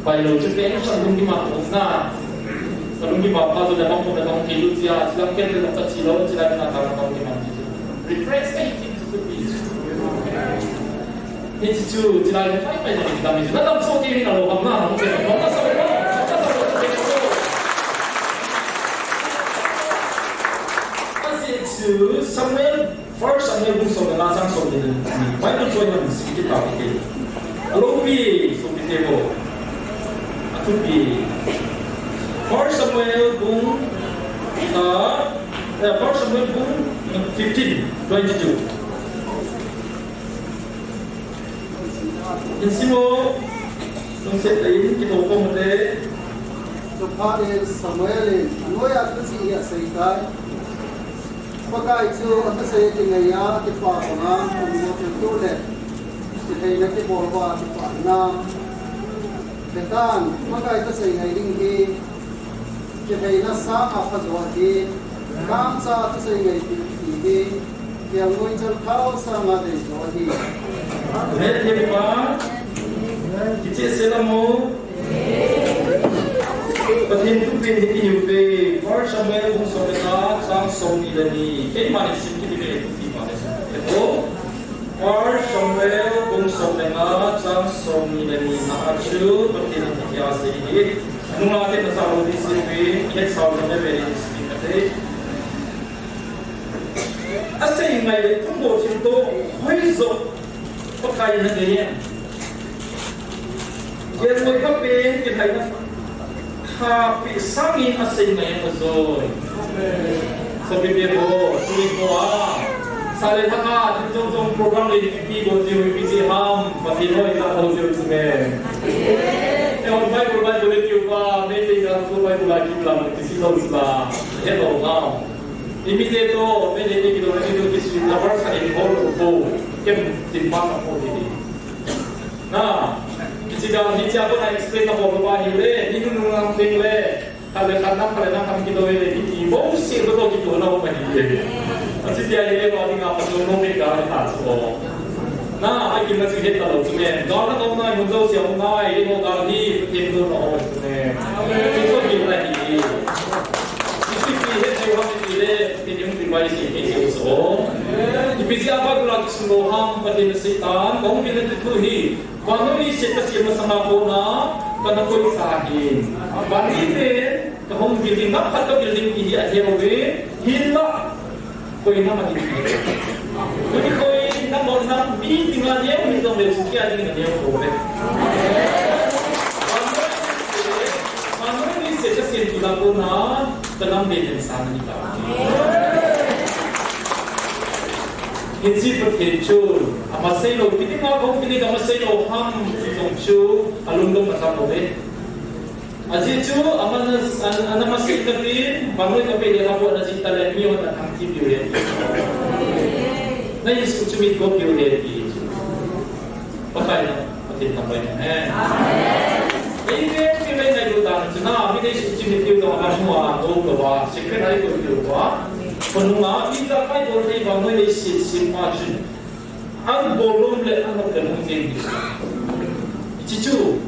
Pai lou chu pen sa lung ki ma ko na. Sa lung ki ma pa tu da bang ko da bang ki lu sia, sa ken da ka si lou, sa da na ta bang ki ma. Refresh ka ti tu. Hiche chu, chilai le pai pai na dam chu. Na dam so ti na lo ham na, na lo ke, na lo na sa lo, na sa lo. Ajeh chu Samuel, First Samuel bung som le nga chang som le ni. Bible choi na si ki ta ke. Alopi, so ki te ko. Athupi. First Samuel bung, ah, eh, First Samuel bung fifteen, twenty-two. Insimo, nung se tain, kito ko mate. Chuphat in Samuel in, anoiya thuchih hi asei tai. Pakai chu athusei kingai a, kipa banga, ummo thilto le. Kitheina kibol uva, kipa hinam. Vetan, Pakai thusei ngai ding hi. Kitheina sanga phajo ahi, kamcha thusei ngaipi hi, kelngoi chalthao sanga deijo ahi. Amen, kipa. Kicheh sela mo. Pathen thupeh hi ihiuve. First Samuel bung som le nga, chang som ni le ni. Keiman isim kit uve. First Samuel bung som le nga chang som ni le ni na a chu Pathen in hitia asei hi. Nunga te na sa lo di si pi, het sa lo na ve di si ka te. Asei ngai le tum bo thim to, hoi zo, Pakai na de yen. Yen mo ka pe, ke hai na. Khapi sangin asei ngai a zoi. Sabi pe bo, tui bo a. Sa le thang a, tin jong jong program le pi bo ji wi pi ji ham, pa ti noi ta ho ji wi me. E on Bible, Bible le tiu pa, me te ka tu Bible la ki la, ki si lo la. He lo ha. Imi te to, me le te ki lo, me te ki si la, bar sa in ho lo ko. Kem tin pa ka ho ni. Na, kichi dang hi chia ko na explain na bol ba hi le, ni nu nu nang ping le, khat le khat nang khat le nang kam ki do le, ni ki bo si bo to ki to na ba hi le. A chi dia hi le ba ni nga pa to no me ga ni ta so. Na, ai ki ma chi he ta lo chi me. Ga na ko na mun do sia mo na, i mo ga ni, ke do na ho chi me. Ki to ki na hi. Ki chi ki he chi ha ki le. Pathen in pi bai si, pi si so. Ipi jeh a Bible a kisun lou ham, Pathen in asei tan, kong pi na ti thu hi. Vannoi leiset kasem masanga kona, kana koi sa hin. Vannoi te, kahung building, nam khat ka building ti hi ahe uve, hinla, koi nam ahi. Koi nam, koi nam, mi dinga neo, mi dong le, sukia dinga neo, koi. Vannoi leiset, vannoi leiset kasem tu la kona, Ka lam beh in sang ni ta. Hiche Pathen chu, ama sei lou, kiti ma kong kiti ka ma sei lou ham, ti jong chu, alungdong ma ta mo ve. Ajeh chu, ama na, an, ana ma sei ka tin, vannoi ka beh le ka bo na ji ta le mi hon na thang ti bi ve. Na Jesu chu mit ko bi ve ti chu. Pakai na, Pathen na pai na, eh. Amen. Ei ve, mi ve na yu dan chu na, mi nei su chi mi tiu dong a mu a, do do a, secret ai ko tiu a. Ko nu ma, mi ta kai do nei ba mo nei si si ma chu. An bo lom le an no ke lom jeng ni. Chi chu.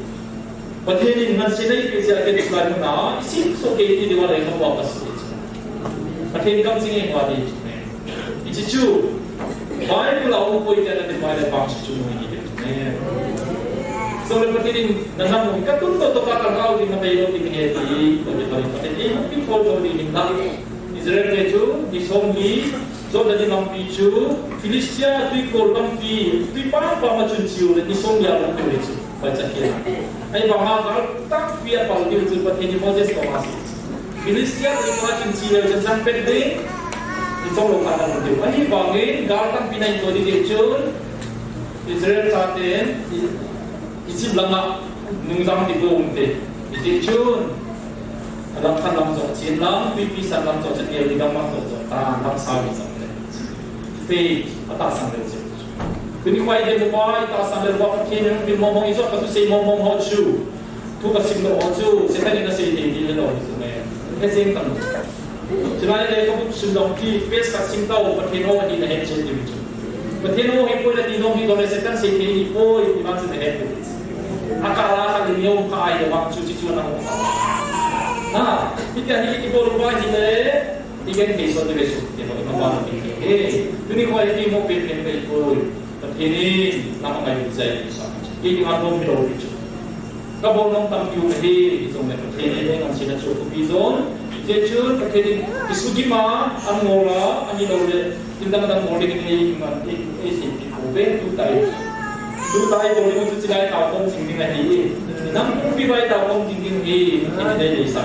Pathen in ngan se nei pe sia ke lai na, si so ke ti de wa le no wa ka si. Pathen kam jing e wa de. Hiche chu, Bible a um poi tia na ti mai le pang chu chu mu hi. Amen. So le Pathen in na na mu ka tun to to ka ka ngau ding na bei lou ding he ti, ko ti Pathen in ei hung pi pol to ding na. Israel te chu, ni som ni, Jordan ni lampi chu, Philistia tui kol lampi, tui pa pa ma chun chiu le, ni som ni a lou tu le chu. Pai cha kia. Ahivanga gal tampi a pal diu chu Pathen in Moses koma asei. Philistia te koma chun chi leu chun chang pet ding. Ichong lou khat a lhung diu. Ahivangin gal tampi na hin to ding chun Israel chaten Egypt langa nungjam ti ko um te. Hiti chun. Alam khat lam jong chin lam, pipi san lam jong chin, lam lam jong jong ta, lam sa mi jong te. Faith, atahsan leu chun. Tuni khoi de mo pai, tahsan leu ba Pathen in pi mo mo ijo ka tu sei mo mo ho chu. Thu ka sim lou ho chu, Satan in asei thei thei lou ho chu me. He jeng tam. Chulai le ka buk sim lou ki, pes ka sim tau, Pathen ho ni na he chen diu chu. Pathen ho hi poi la ti nom hi do le Satan sei thei ni poi, ti ma chu na he diu. A ka la ka ni yom ka ai de bang chu chi chu na ho. Na, ti ka hi ki bol ba hi le, Igen thei so ti ve so ti ho, ima ba ti he. Tuni khoi ti mo pe pe pe ko. Pathen in, nama ngai jai sa. Ki ti ma nom mi lo pi chu. Ka bol nom tam piu ka he, ti jong le Pathen in, ngan sina chu ko pi jong. Ti chu, Pathen in, ki su ki ma, an mo la, an ni lo le, tin dang dang mo le ki ni ma, e, e si pi ko ve tu tai. Tu tai ko ni mu chu chi lai ta kong jing ding ahi. Nam pi bai ta kong jing ding hi, ti le ni sa.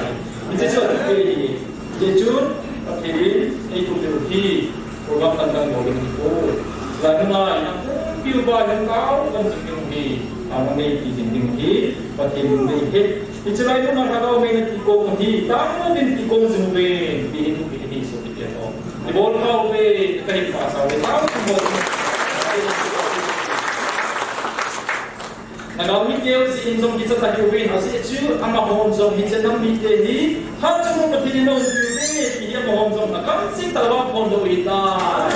Ti chu, ti hi. Hiche chun, Pathen in, ei tum diu hi, program dang dang bol ding hi ko. Lai nunga, inam pumpi uva, inam kau, kan jing diu hi, ama nei ti jing diu hi, Pathen in nei hi. Hiche lai nunga, lhagao mei na ti kong hi, tang na din ti kong jing uve, ti hi tu hi hi so ti ko. Ti bol kau ve, ka hi pa sa ve, tang na bol. Nagaon mite u jin jong kicha ta hiuvin, ajeh chu amahon jong hiche nam mite hi, Hatchungnung Pathen in aumpiu ve, ti hi amahon jong akamcheng tah uva aphondoh u ahitai.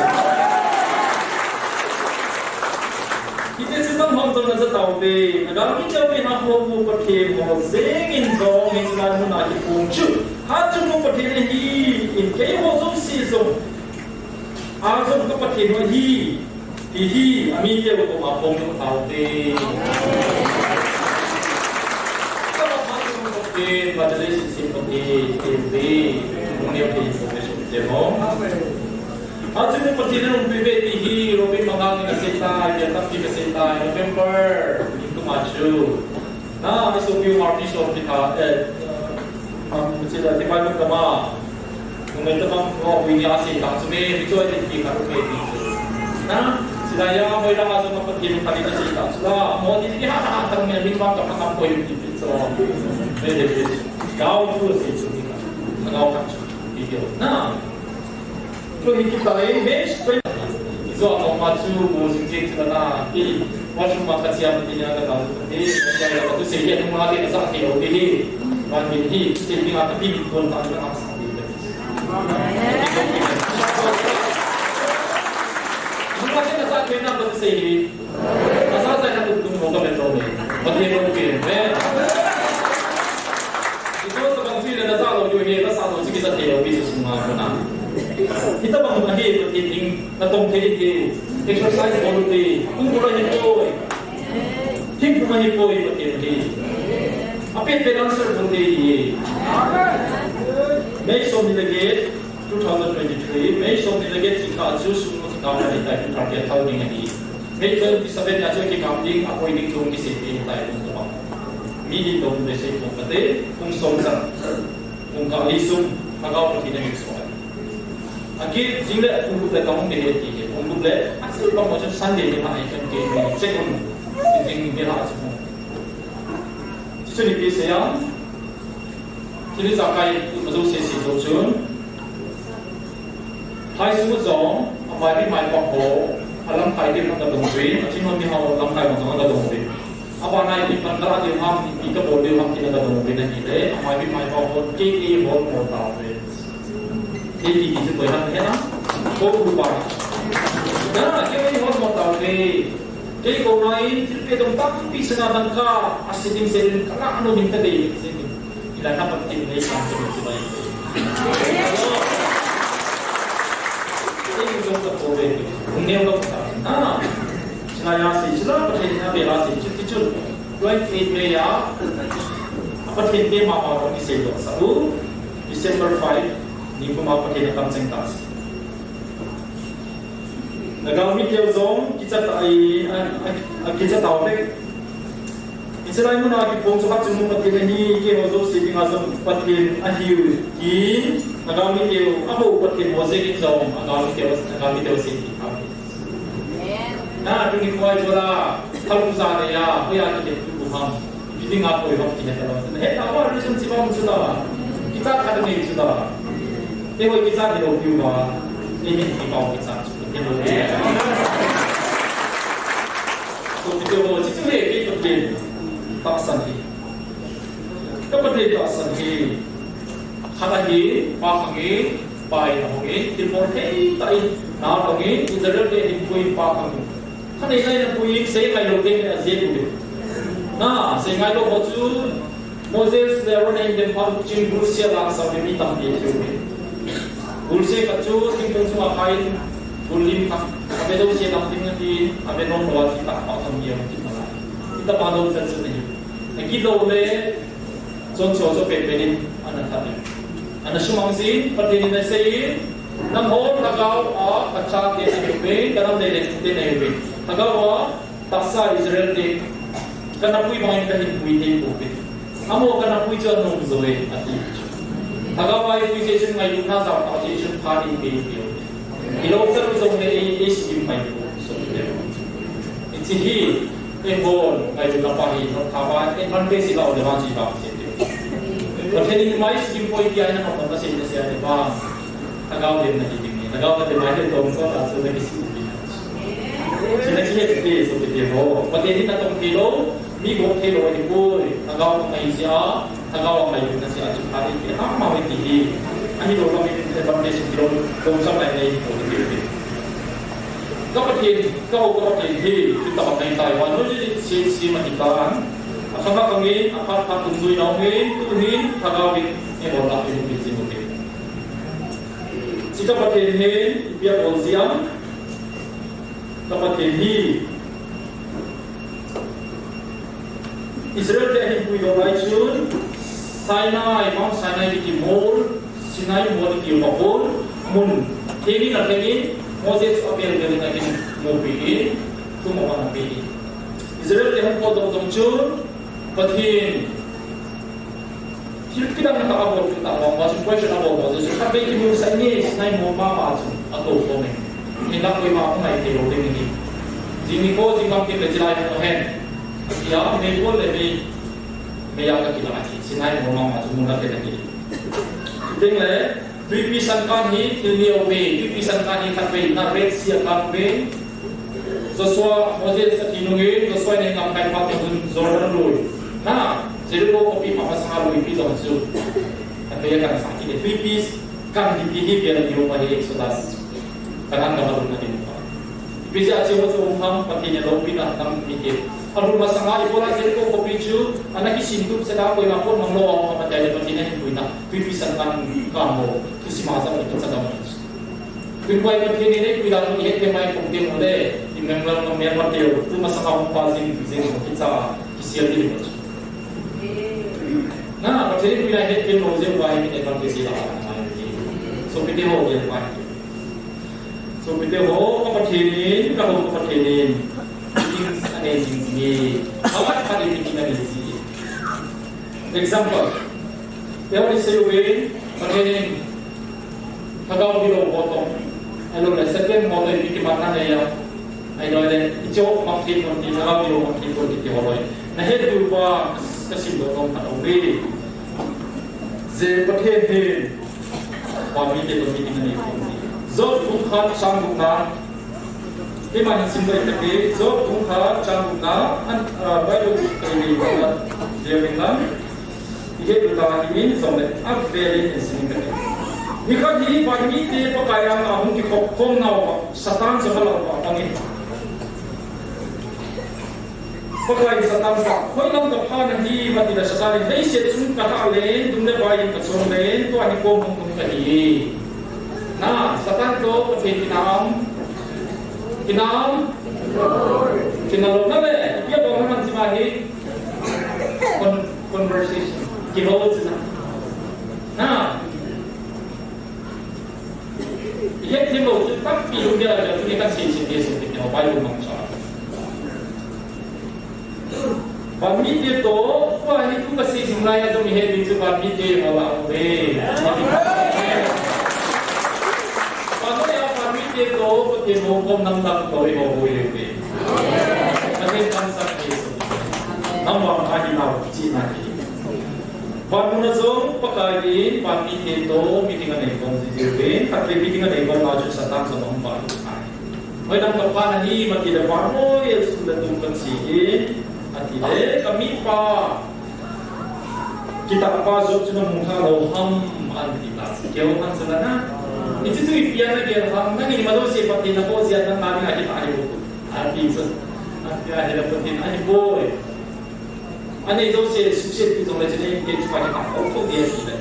Hiti chun nahon jong naja tauve, Nagaon mite u hi Hatchungnung Pathen ho jeng in jong hiche lai mun a kiphong chu, Hatchungnung Pathen ahi, in keiho jouse jong, a jong ka Pathen u ahi. Hihi, amite u koma phong u tao te. Kaba pha tu ko te, ba de le si si ko te, te te. Mo ne pe ko pe si te mo. Achu ko ti na um pe ti hi, Robin Mangang na se ta, ya ta pi na se ta, November, ni ko ma chu. Na, a so piu ma pi so pi ta, eh, um, se ta, ti pa no ka ma. Ngai ta bang ko hui ni a sei tang chu me, mi choi ni ki ka ru me ni. Na, sila ya mo ila ma so ma Pathen ka ni na sei tang chu la, mo ni ni ha ha tang me ni bang ka ka ko yu ni chu. Me de de. Gao chu sei chu ni ka. Gao ka chu. Ni yo. Na. Chu hi ki ta e, me. Zo a ma chu mo sing ke chu na. Ki. Washroom ma ka chia ma ti nia ka ta. Ni, ya ya ka tu sei ya ma de ka sa ke o ni. Wan ni hi, sei ni ka ta pi ko ta na ka sa ni. Nunga se nasa kena ba se hi. Nasa sa na tum tum mo ka me to me. Ba te mo ke me. Ito sa bang si na nasa lo yo he, nasa lo si ki sa te lo bi su suma ko na. Ita bang ma he, ba te ding, na tong te te. Exercise bol te. Kum ko la ni ko. Thingphung ahi poi, Pathen ahi. Apen pen answer bol te ahi. May somni le get, two thousand twenty-three, May somni le get jingkah chu sum jingkah ahi tai, target thal ding ahi. May twenty-seven a chu kikam ding, apoi ding chu kisei te ahi tai, kum tabang. Mi din dong le sei kum kate, kum som chan. Kum kah li sum, Lhagao Pathen in ahin so ahi. Akit jing le, kum gup le kahung be he ti he. Kum gup le, asil bang mo chun Sunday ni ma ahi chun ke ni check un. Jing ni ha chun. Chu ni pi se yang. Chu ni sa kai, ma jo se se jo chun. Hai su jong, amai bi mai pa ho, alam kai bi ma ka dong bi, aching ho mi ho lam kai ma ka dong bi. Aba nai ti pan da ti ham, ti ka bol di ham ti na ka dong bi na hi le, amai bi mai pa ho, ke ke ho mo ta bi. Kei ti ti chu koi ham he na? Ko u pa. Na, kei hon mo tao ve. Kei ko nai, thil pe dong tampi sana dang ka, a siting se rin ka la ano min ta ve, se ni. Ila na pat tin nei kam se ni bai. Kei ko ta ko ve. Hung neo ka ta. Na. Sila ya se, sila pa te na be la se, chu ti chu. Twenty-eight May ya. Apa te te ma ma ko ni se do sa u. December five. Ni kuma Pathen a kamcheng ta si. Lhagao miteu jong, kicha ta ai, a, a, a kicha tau ve. Hiche lai muna kipon chu khat chu mu Pathen ahi, keiho jouse dinga jong Pathen ahiu, tin, Lhagao miteu, aho Pathen ho jeng in jong, Lhagao miteu, Lhagao miteu sei ti tau. Na, tuni koi bola, thal u ja le ya, hoiya kile tu ham. Meeting a koi ham kile ta lo. He ta wa, relationship ham chu ta. Kicha khat nei chu ta. Te hoi kicha ni lo piu ba. Ni ni ki pau kicha chu. Te lo. So, video ho, chi chu he, ki to ke. Tahsan hi. Ka Pathen tahsan hi. Khat ahi, pa khang in, pa in ahung in, thilbol thei tah in, na tong in, Israel te hinpui in pa khang in. Khat nei lai na pui in, sei ngai lou te a jep uve. Na, sei ngai lou ho chu, Moses le Aaron in dem phat chin gulsia lang sa mi tampi thei uve. Gulsia khat chu, thingkung chunga khai in, gul lim khat, a ve dou sia dam ding na tin, a ve nom lou a thi tah pa tam mi a thi ma lai. Hi tah pa dou chan chu nei. A git lou le, Chonse ho chu penpen in ana that in. Ana sumang jin, Pathen in asei in, nangho lhagao a kachate nahiuve, kanam lei le thute nahiuve. Lhagao a tahsa Israel te, kanapui bangin kahin pui thei pouve. Amaho kanapui chu anom jo e, ati. Lhagao a ipui jeh chun ngailutna jao tah jeh chun phat in pei pei. Ilou chan u jong le ei, ei sugim pai u, so le. Hiche hi, eihon, ngailutna pa hi, no, tha ba, advantage ila u le vang chi vang se te. Pathen in mai sugim poi tia ina ma pa se na se le vang. Lhagao dem na hi ding ni. Lhagao na dem mai le dom ko ta so na ki si. Si na ki he te so te ho. Pathen in na tong te lo. Mi bol thei lou ahi poi, lhagao a ngai jeh a, lhagao a ngai na jeh a chu phat in pe ham ma ve ti hi. Ahilou lam in advantage ti lou, lou chang lai nei ko ti ti. Ka Pathen, ka ho ka Pathen hi, ti ta ngai tai, van noi ni si si ma ti tan. A khang a khang in, a phat phat tum jui nau in, tu hin, lhagao in, e bol ta hin, ti ti mo te. Chi ka Pathen hin, pia bol jia. Ka Pathen hi Israel te ahin puidoh lai chun Sinai, Mount Sinai kiti mol, Sinai mol kiti mol, mun thengin alhengin, Moses abel bel in ahin mupi in, thum apan ape in. Israel te hung potdoh jong chun Pathen thil kidang khat abol kit tah vang, vang chun question abol bol, Joshua khatvei kimusah inge, Sinai mol mama chun atou khom e. Hinlah koima ahung ngai thei lou ding ahi. Jing nikho, jing lam kit le chilai hung hen. Atia, meipol le mei, meiya kakilah ahi. Sinai mol mama chun mun a kit ahi. Chuteng le, Tuipi Sangkah hi thil ni aume, Tuipi Sangkah hi khatvei, na Red Sea akang uve. Joshua, Moses athi nungin, Joshua in ahin lamkai phat chun Jordan lui. Na, Jericho khopi pha masanga luipi jong chu. Khatvei akang sah kit e. Tuipi kang hi, hi vel ni aume hi Exodus. Canaan gam a lutna ding uva. Ipi jeh a chu, chu um ham, Pathen in loupina nam mite. Alhun masanga ibola Jericho khopi chu, ana kisin tup sela koima pot mang lou a, Pathen le Pathen ahin puina. Tuipi Sangkah kang ho, thusim a jong ipi cha dam. Tun koi Pathen in eipui dan u ihet thei mai pum ding u le, i Myanmar, Myanmar teu, tu masanga hung pa jing, jing kicha, kisel ding u. Na, Pathen in puina het thei lou jeh uva hi, mi te pan kisel a, sopite ho, gel pai. Sopite ho, ka Pathen in, ka ho ka Pathen in, things anei jing jing e, amat phat in things anei jing e. Example, Bible in asei uve, Pathen in lhagao gilou ho toh, ahilou le Satan ho toh ipi kimatna nei a, ahilou le, ichou mang thei pon ti, lhagao gilou mang thei pon ti, ti ho loi. Na het diu va, ka simdoh nom khat aume. Je Pathen hin, Van mite toh meeting anei pon. Job bung khat chang gupna. Keiman hin simdoh kate, Job bung khat chang gupna, an, ah, Bible kei nei banga, Jeremy lam. Ihe tu ta hi min jong le, a vel in hin sim kate. Nikhat hi van mite Pakai anga hung kikhop khom nau va, Satan jong alah uva, bang in. Pakai in Satan jah, hoilam kapha nahi, ati le Satan in, leiset chung kalhah len, dung le vai in kachom len, tua hi kom hung nung kahi. Na, Satan toh Pathen kinah am? Kinah am? Kinah lou na le, ipi abang na man chi ma hi? Con-, conversation. Kihou chi na. Na. Ihet thei lou chu tampi hung dia dia chu ni kan sei sei sei sei Bible mangcha. Van mite toh, tua hi tu kasei jing lai a jong ihet ding chu van mite ho lah uve. Van mite toh, Pathen ho kom nam tam toh iho ho uve. Pathen kan sa ke so. Nam vang ahi nau chi na hi. Van mun a jong Pakai in van mite toh meeting anei khom ji ji uve, khatvei meeting anei khom nau chu Satan jong ahung pan. Hoilam kapha nahi, ati le vannoi a sum le tum kache e, ati le kamipa kitahpa Job chu namu kha lou ham, ati ta. Keu han sa na. Hiche chu ipi a nagel ham, nangin ima jouse Pathen nakoh jeh a nang na ding a kitah ahi bou. Ati chu. Ati ahile Pathen ahi boi. Anei jouse suhset pi jongle chule, kei chupa hi ka khol khol ding ahi le.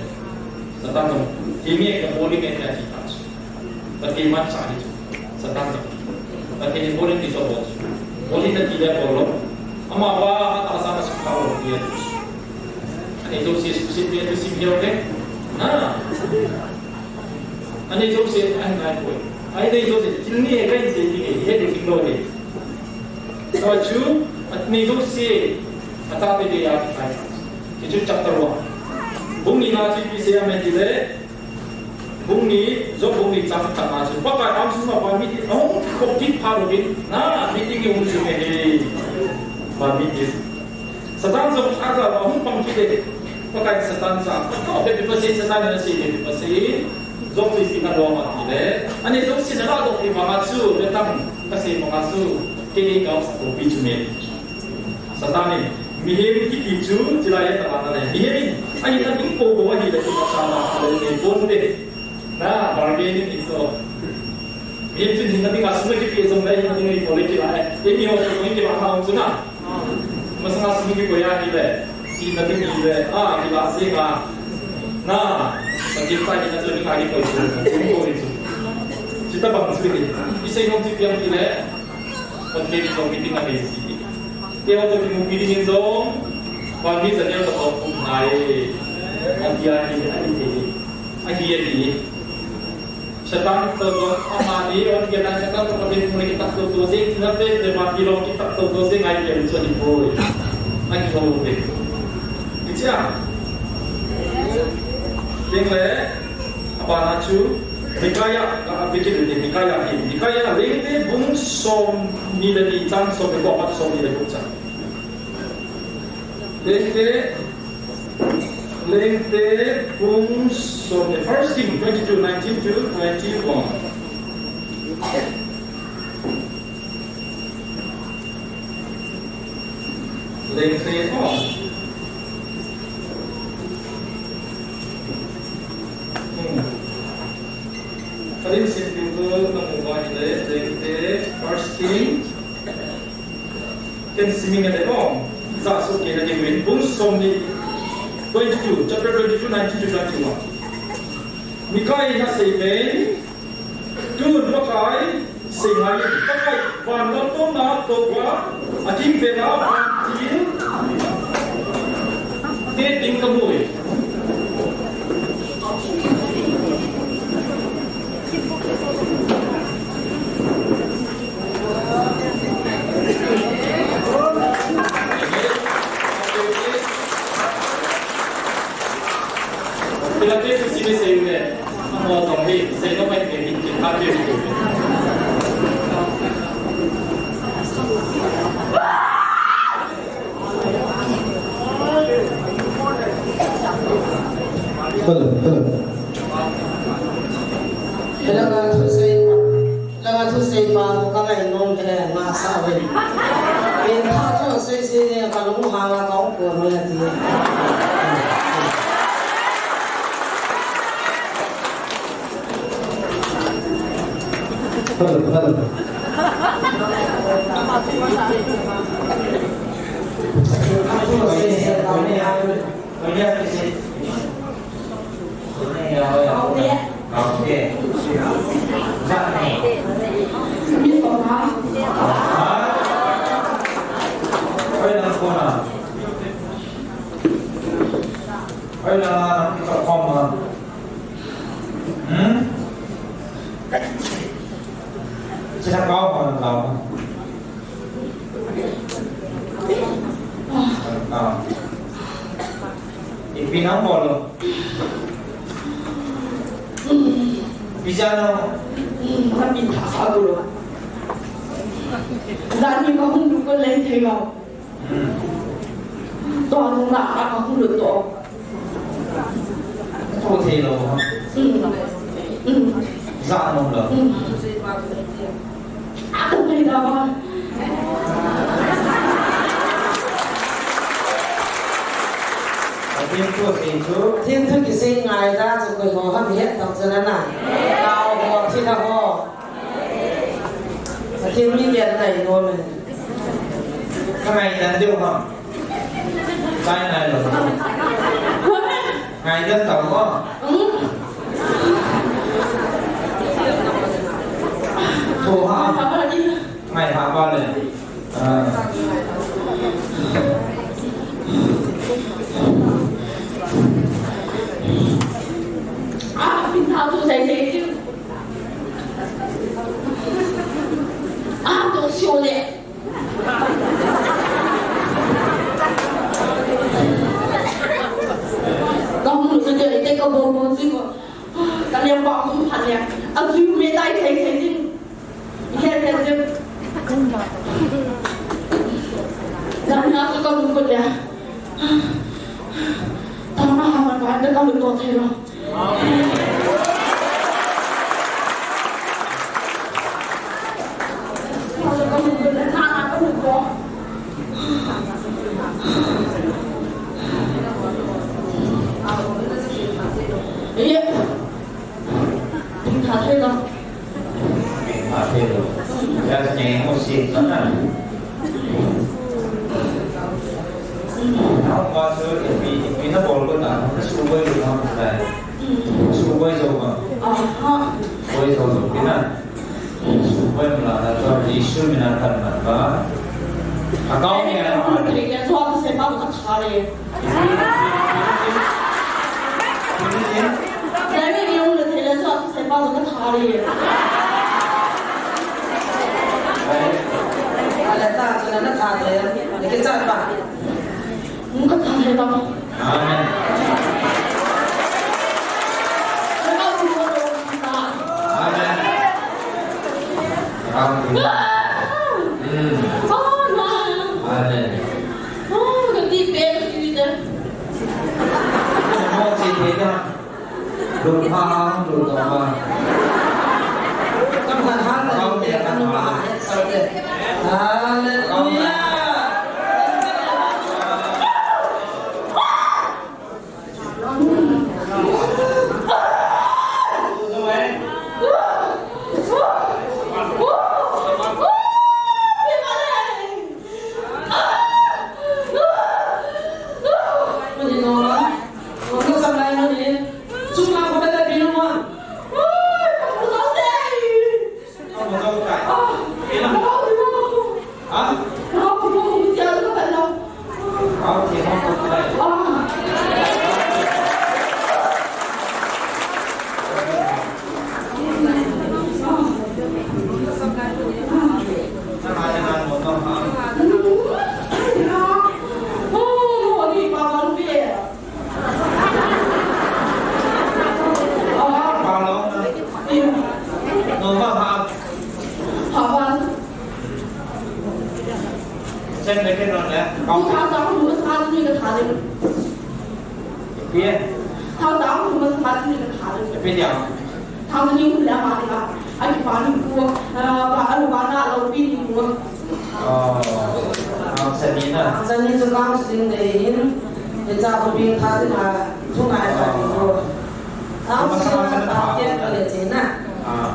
Satan jong, hinge ka bol inge ati ta chu. Pathen manchah ahi chu. Satan jong. Pathen in bol in ti chu abol chu. Bol in ati le abol lou. Amavang atahsa a sukha lou ti ahi chu. Anei jouse suhset pi ati sim hiau ke. Na. Anei jouse ahi ngai poi. Anei jouse, thil ni e kahin sei ding e, ihet diu ding lou e. Tua chu, anei jouse, achate ding a kikai. Hichu chapter one. Bung ni na chu ipi sei ham itile, bung ni, Job bung ni chang khat na chu, Pakai angsunga van mite ahung kikhop kit phat uvin, na, meeting i um jing e, van mite. Satan jong ajah uva hung pang kit e. Pakai Satan jah, katoh bep bep asei, Satan in asei bep bep asei. Job chu ipi nadong ham itile, anei jouse naladoh peh vanga chu, vetang kasei vanga chu, kei kaumsah loupi chu me. Satan in, mihem kiti chu, chulai a tala nale. Mihem in, ahinna ding bou bou ahile, imacha na, ale nei ponte. Na, bargaining is all. Mihem chun hinna dinga sum akipeh jongle, hinna dinga ipi le kila e. Eimi ho chu koi kila na um chu na. Masanga sum kikoi ahile. Hinna ding hile. A, kila jeng a. Na. Pathen cha hinna chu dinga kikoi chu. Kikoi chu. Chuti bang chu hi. Isei nom chu ipi ham itile. Pathen toh meeting anei ji. Keiho toh kimupi dingin jong, van mi Daniel toh kaum nai. Atia hi, ahi thei. Ahi, ahi. Satan toh jong, amani, on kei na Satan toh Pathen muna kitah toto jeng, na pe, pe ma kilo kitah toto jeng, ahi kei chu ahi poi. Ahi ho pe. Kichia. Ding le, abana chu, Micaiah, ka, a, begin with Micaiah hi. Micaiah, Lengte bung som ni le ni chang som le ko, apat som ni le ko chang. Lengte, Lengte bung som ni, First King twenty-two, nineteen to twenty-one. Lengte, oh. Hmm. Kahin simpi u, namu uva ahile, Lengte, First King. Ken siming a le, oh, ja soh kei na ding uvin, bung som ni, twenty-two, chapter twenty-two, nineteen to twenty-one. Micaiah in asei me, tun Pakai sei ngai in, Pakai van lam tonna toh uva, athim vela vantil te ding kamu e. Hello, hello. Hello, hello. Langa thusei pa, langa thusei pa, ka ngai nom e, nga sa ve. Pen tha chu sei sei ni, ka lung hang a ka ong ko no ya ti. Hello, hello. Sei sei pa ni a. Hmm? Sisa kau mana tahu? Ah. Ipi nang bol? Ipi jana? Kami tak satu lo. Lani kahung dukan lain thei lo. Hmm. Tua nung na a kahung lut to. Tho thei lou ha. Hmm. Hmm. Za nom lou. Hmm. A tho thei lou ha. A thim thu sei chu. Thim thu kisei ngai da chu koi ho ham het tam chu na na. Tao ho thi na ho. Pathen mi gel nai nom e. Ka ngaidan diu ham. Ka ngaidan diu. Ngaidan tau ko. Tho ha. Ngai ha pa le. Ah. Ah, pin tha tu sai sai. Ah, to sio le. Ka hung lut te, te ka bol bol jing. Ka lengpa hung phat le. A jui me tai thei thei jing. He he jing. Jan na ka lungkut le. Tama ha man ka lut to thei lou. Athei lou. Athei lou. Ya, sa nyeng mo si, sa na. Nau pa su, ipi, ipi na bol ko na, su boi ko na, sa. Su boi jo ma. Aha. Boi jo ma, ipi na. Oi, mala na to, Jesu mina tan man ba. Akau ni na ma. Ni ke so ap se pa ka thare. Ni ni. Ni ni ni, um le thele so ap se pa ka thare. Ala ta, so na na thare. Ni ke cha pa. Ka thare ta. Amen. Amen. Amen. Amen. Hallelujah. Thang ni hun le ama dinga, a kipa ni pu, ah, ba, ah, ba na lo pi ni pu. Oh, counseling na. Counseling chu counseling dei in, ni cha pu pi tha dinga, thu ngai pa ni pu. Counseling na ta ke ka le chi na. Ah.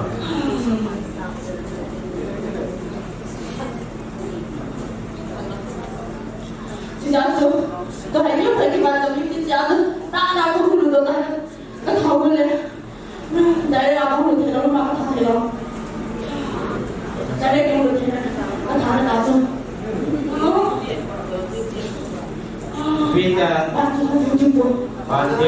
Chi ja chu, ka hai ni ka ki ba ka mi chi ja chu, ta na ko hu lu do na. Ka thau le. Dai ra ba hu thei lo, ma ka thau thei lo. Dai ra ba hu thei lo. Ka thau na chu. Peter. Ba chu hu chu pu. Ba chu hu.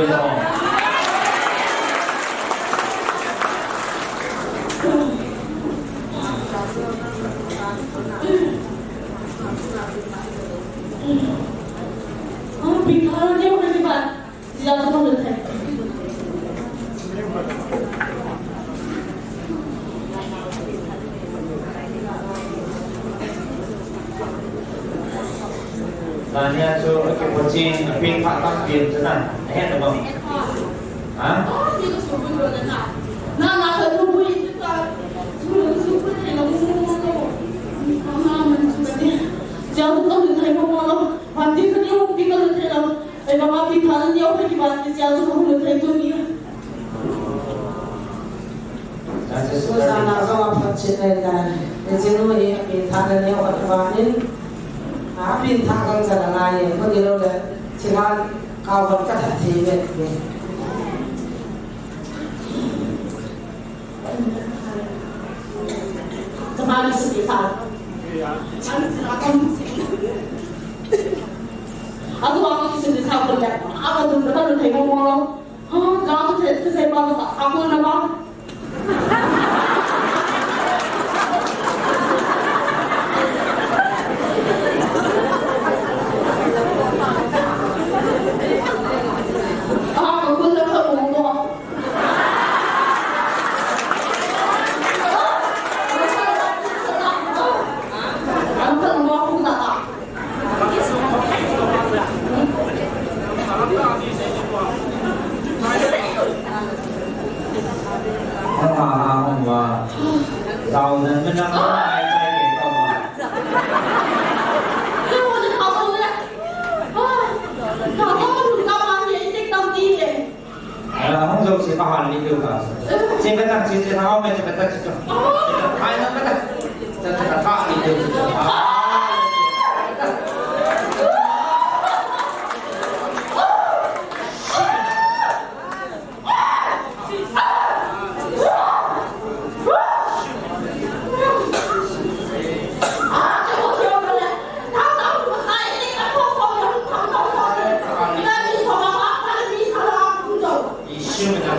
Oh, Peter, ni hu ni ba. Tania chu, okay, coaching, a pin pha tam pin chu na, a het na bang. Ha? Na, na, ka tu bui, ka tu bui, ka tu bui, ka tu bui. Jia tu tu thai mo mo lo. Ban ti ka ni u pi ka lu thai lo. Ei, mama pi tha na neo pha kiban ti chia chu ka hung thei tu ni. Susanna jong aphatchet nai tai. Ei, chinu hi api tha na neo khat vanin. Api tha kang cha na ngai, ko ti lo le. Chila ka wan ka tha thei ve ve. Chapa ni suti sa. Atu ang ni suti sa ko le. Aba dun ka ta thei mo mo lo. Ha, ka tu thei thei ba ka ta. Ako na ba. Ah, ka ko na ka mo mo. Ala, hung jo si pa han ni keu ka. Si ka tak si si hao me si ka tak si ka. Ai na ka tak. Sa sa ka tak ni keu si ka. Amen.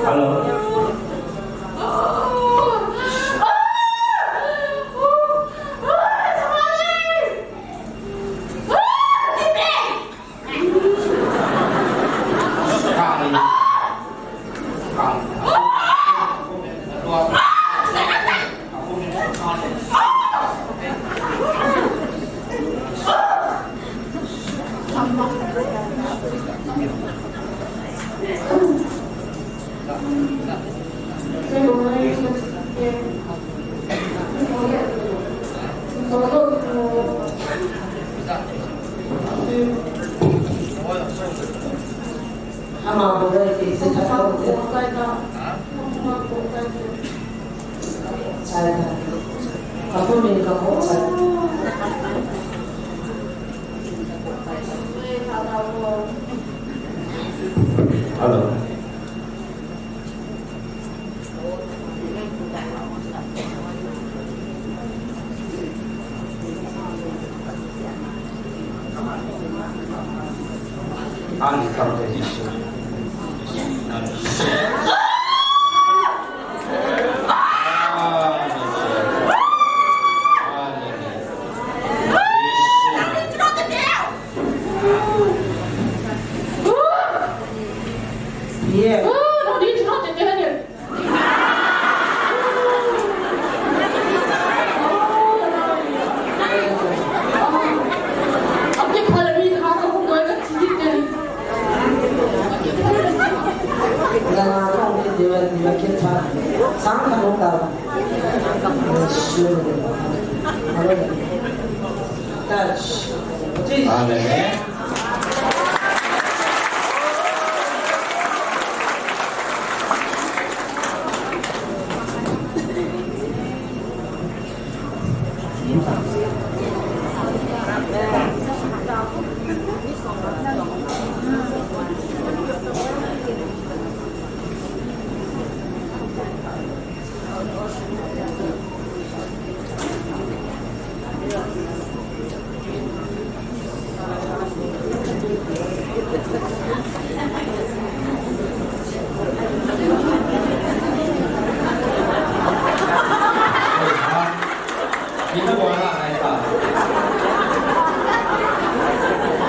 Hello. Ama bo dai ke se ta ko te. Chai ta. Ka ko min ka ko chai. Hello. Yeah. Touch. Amen.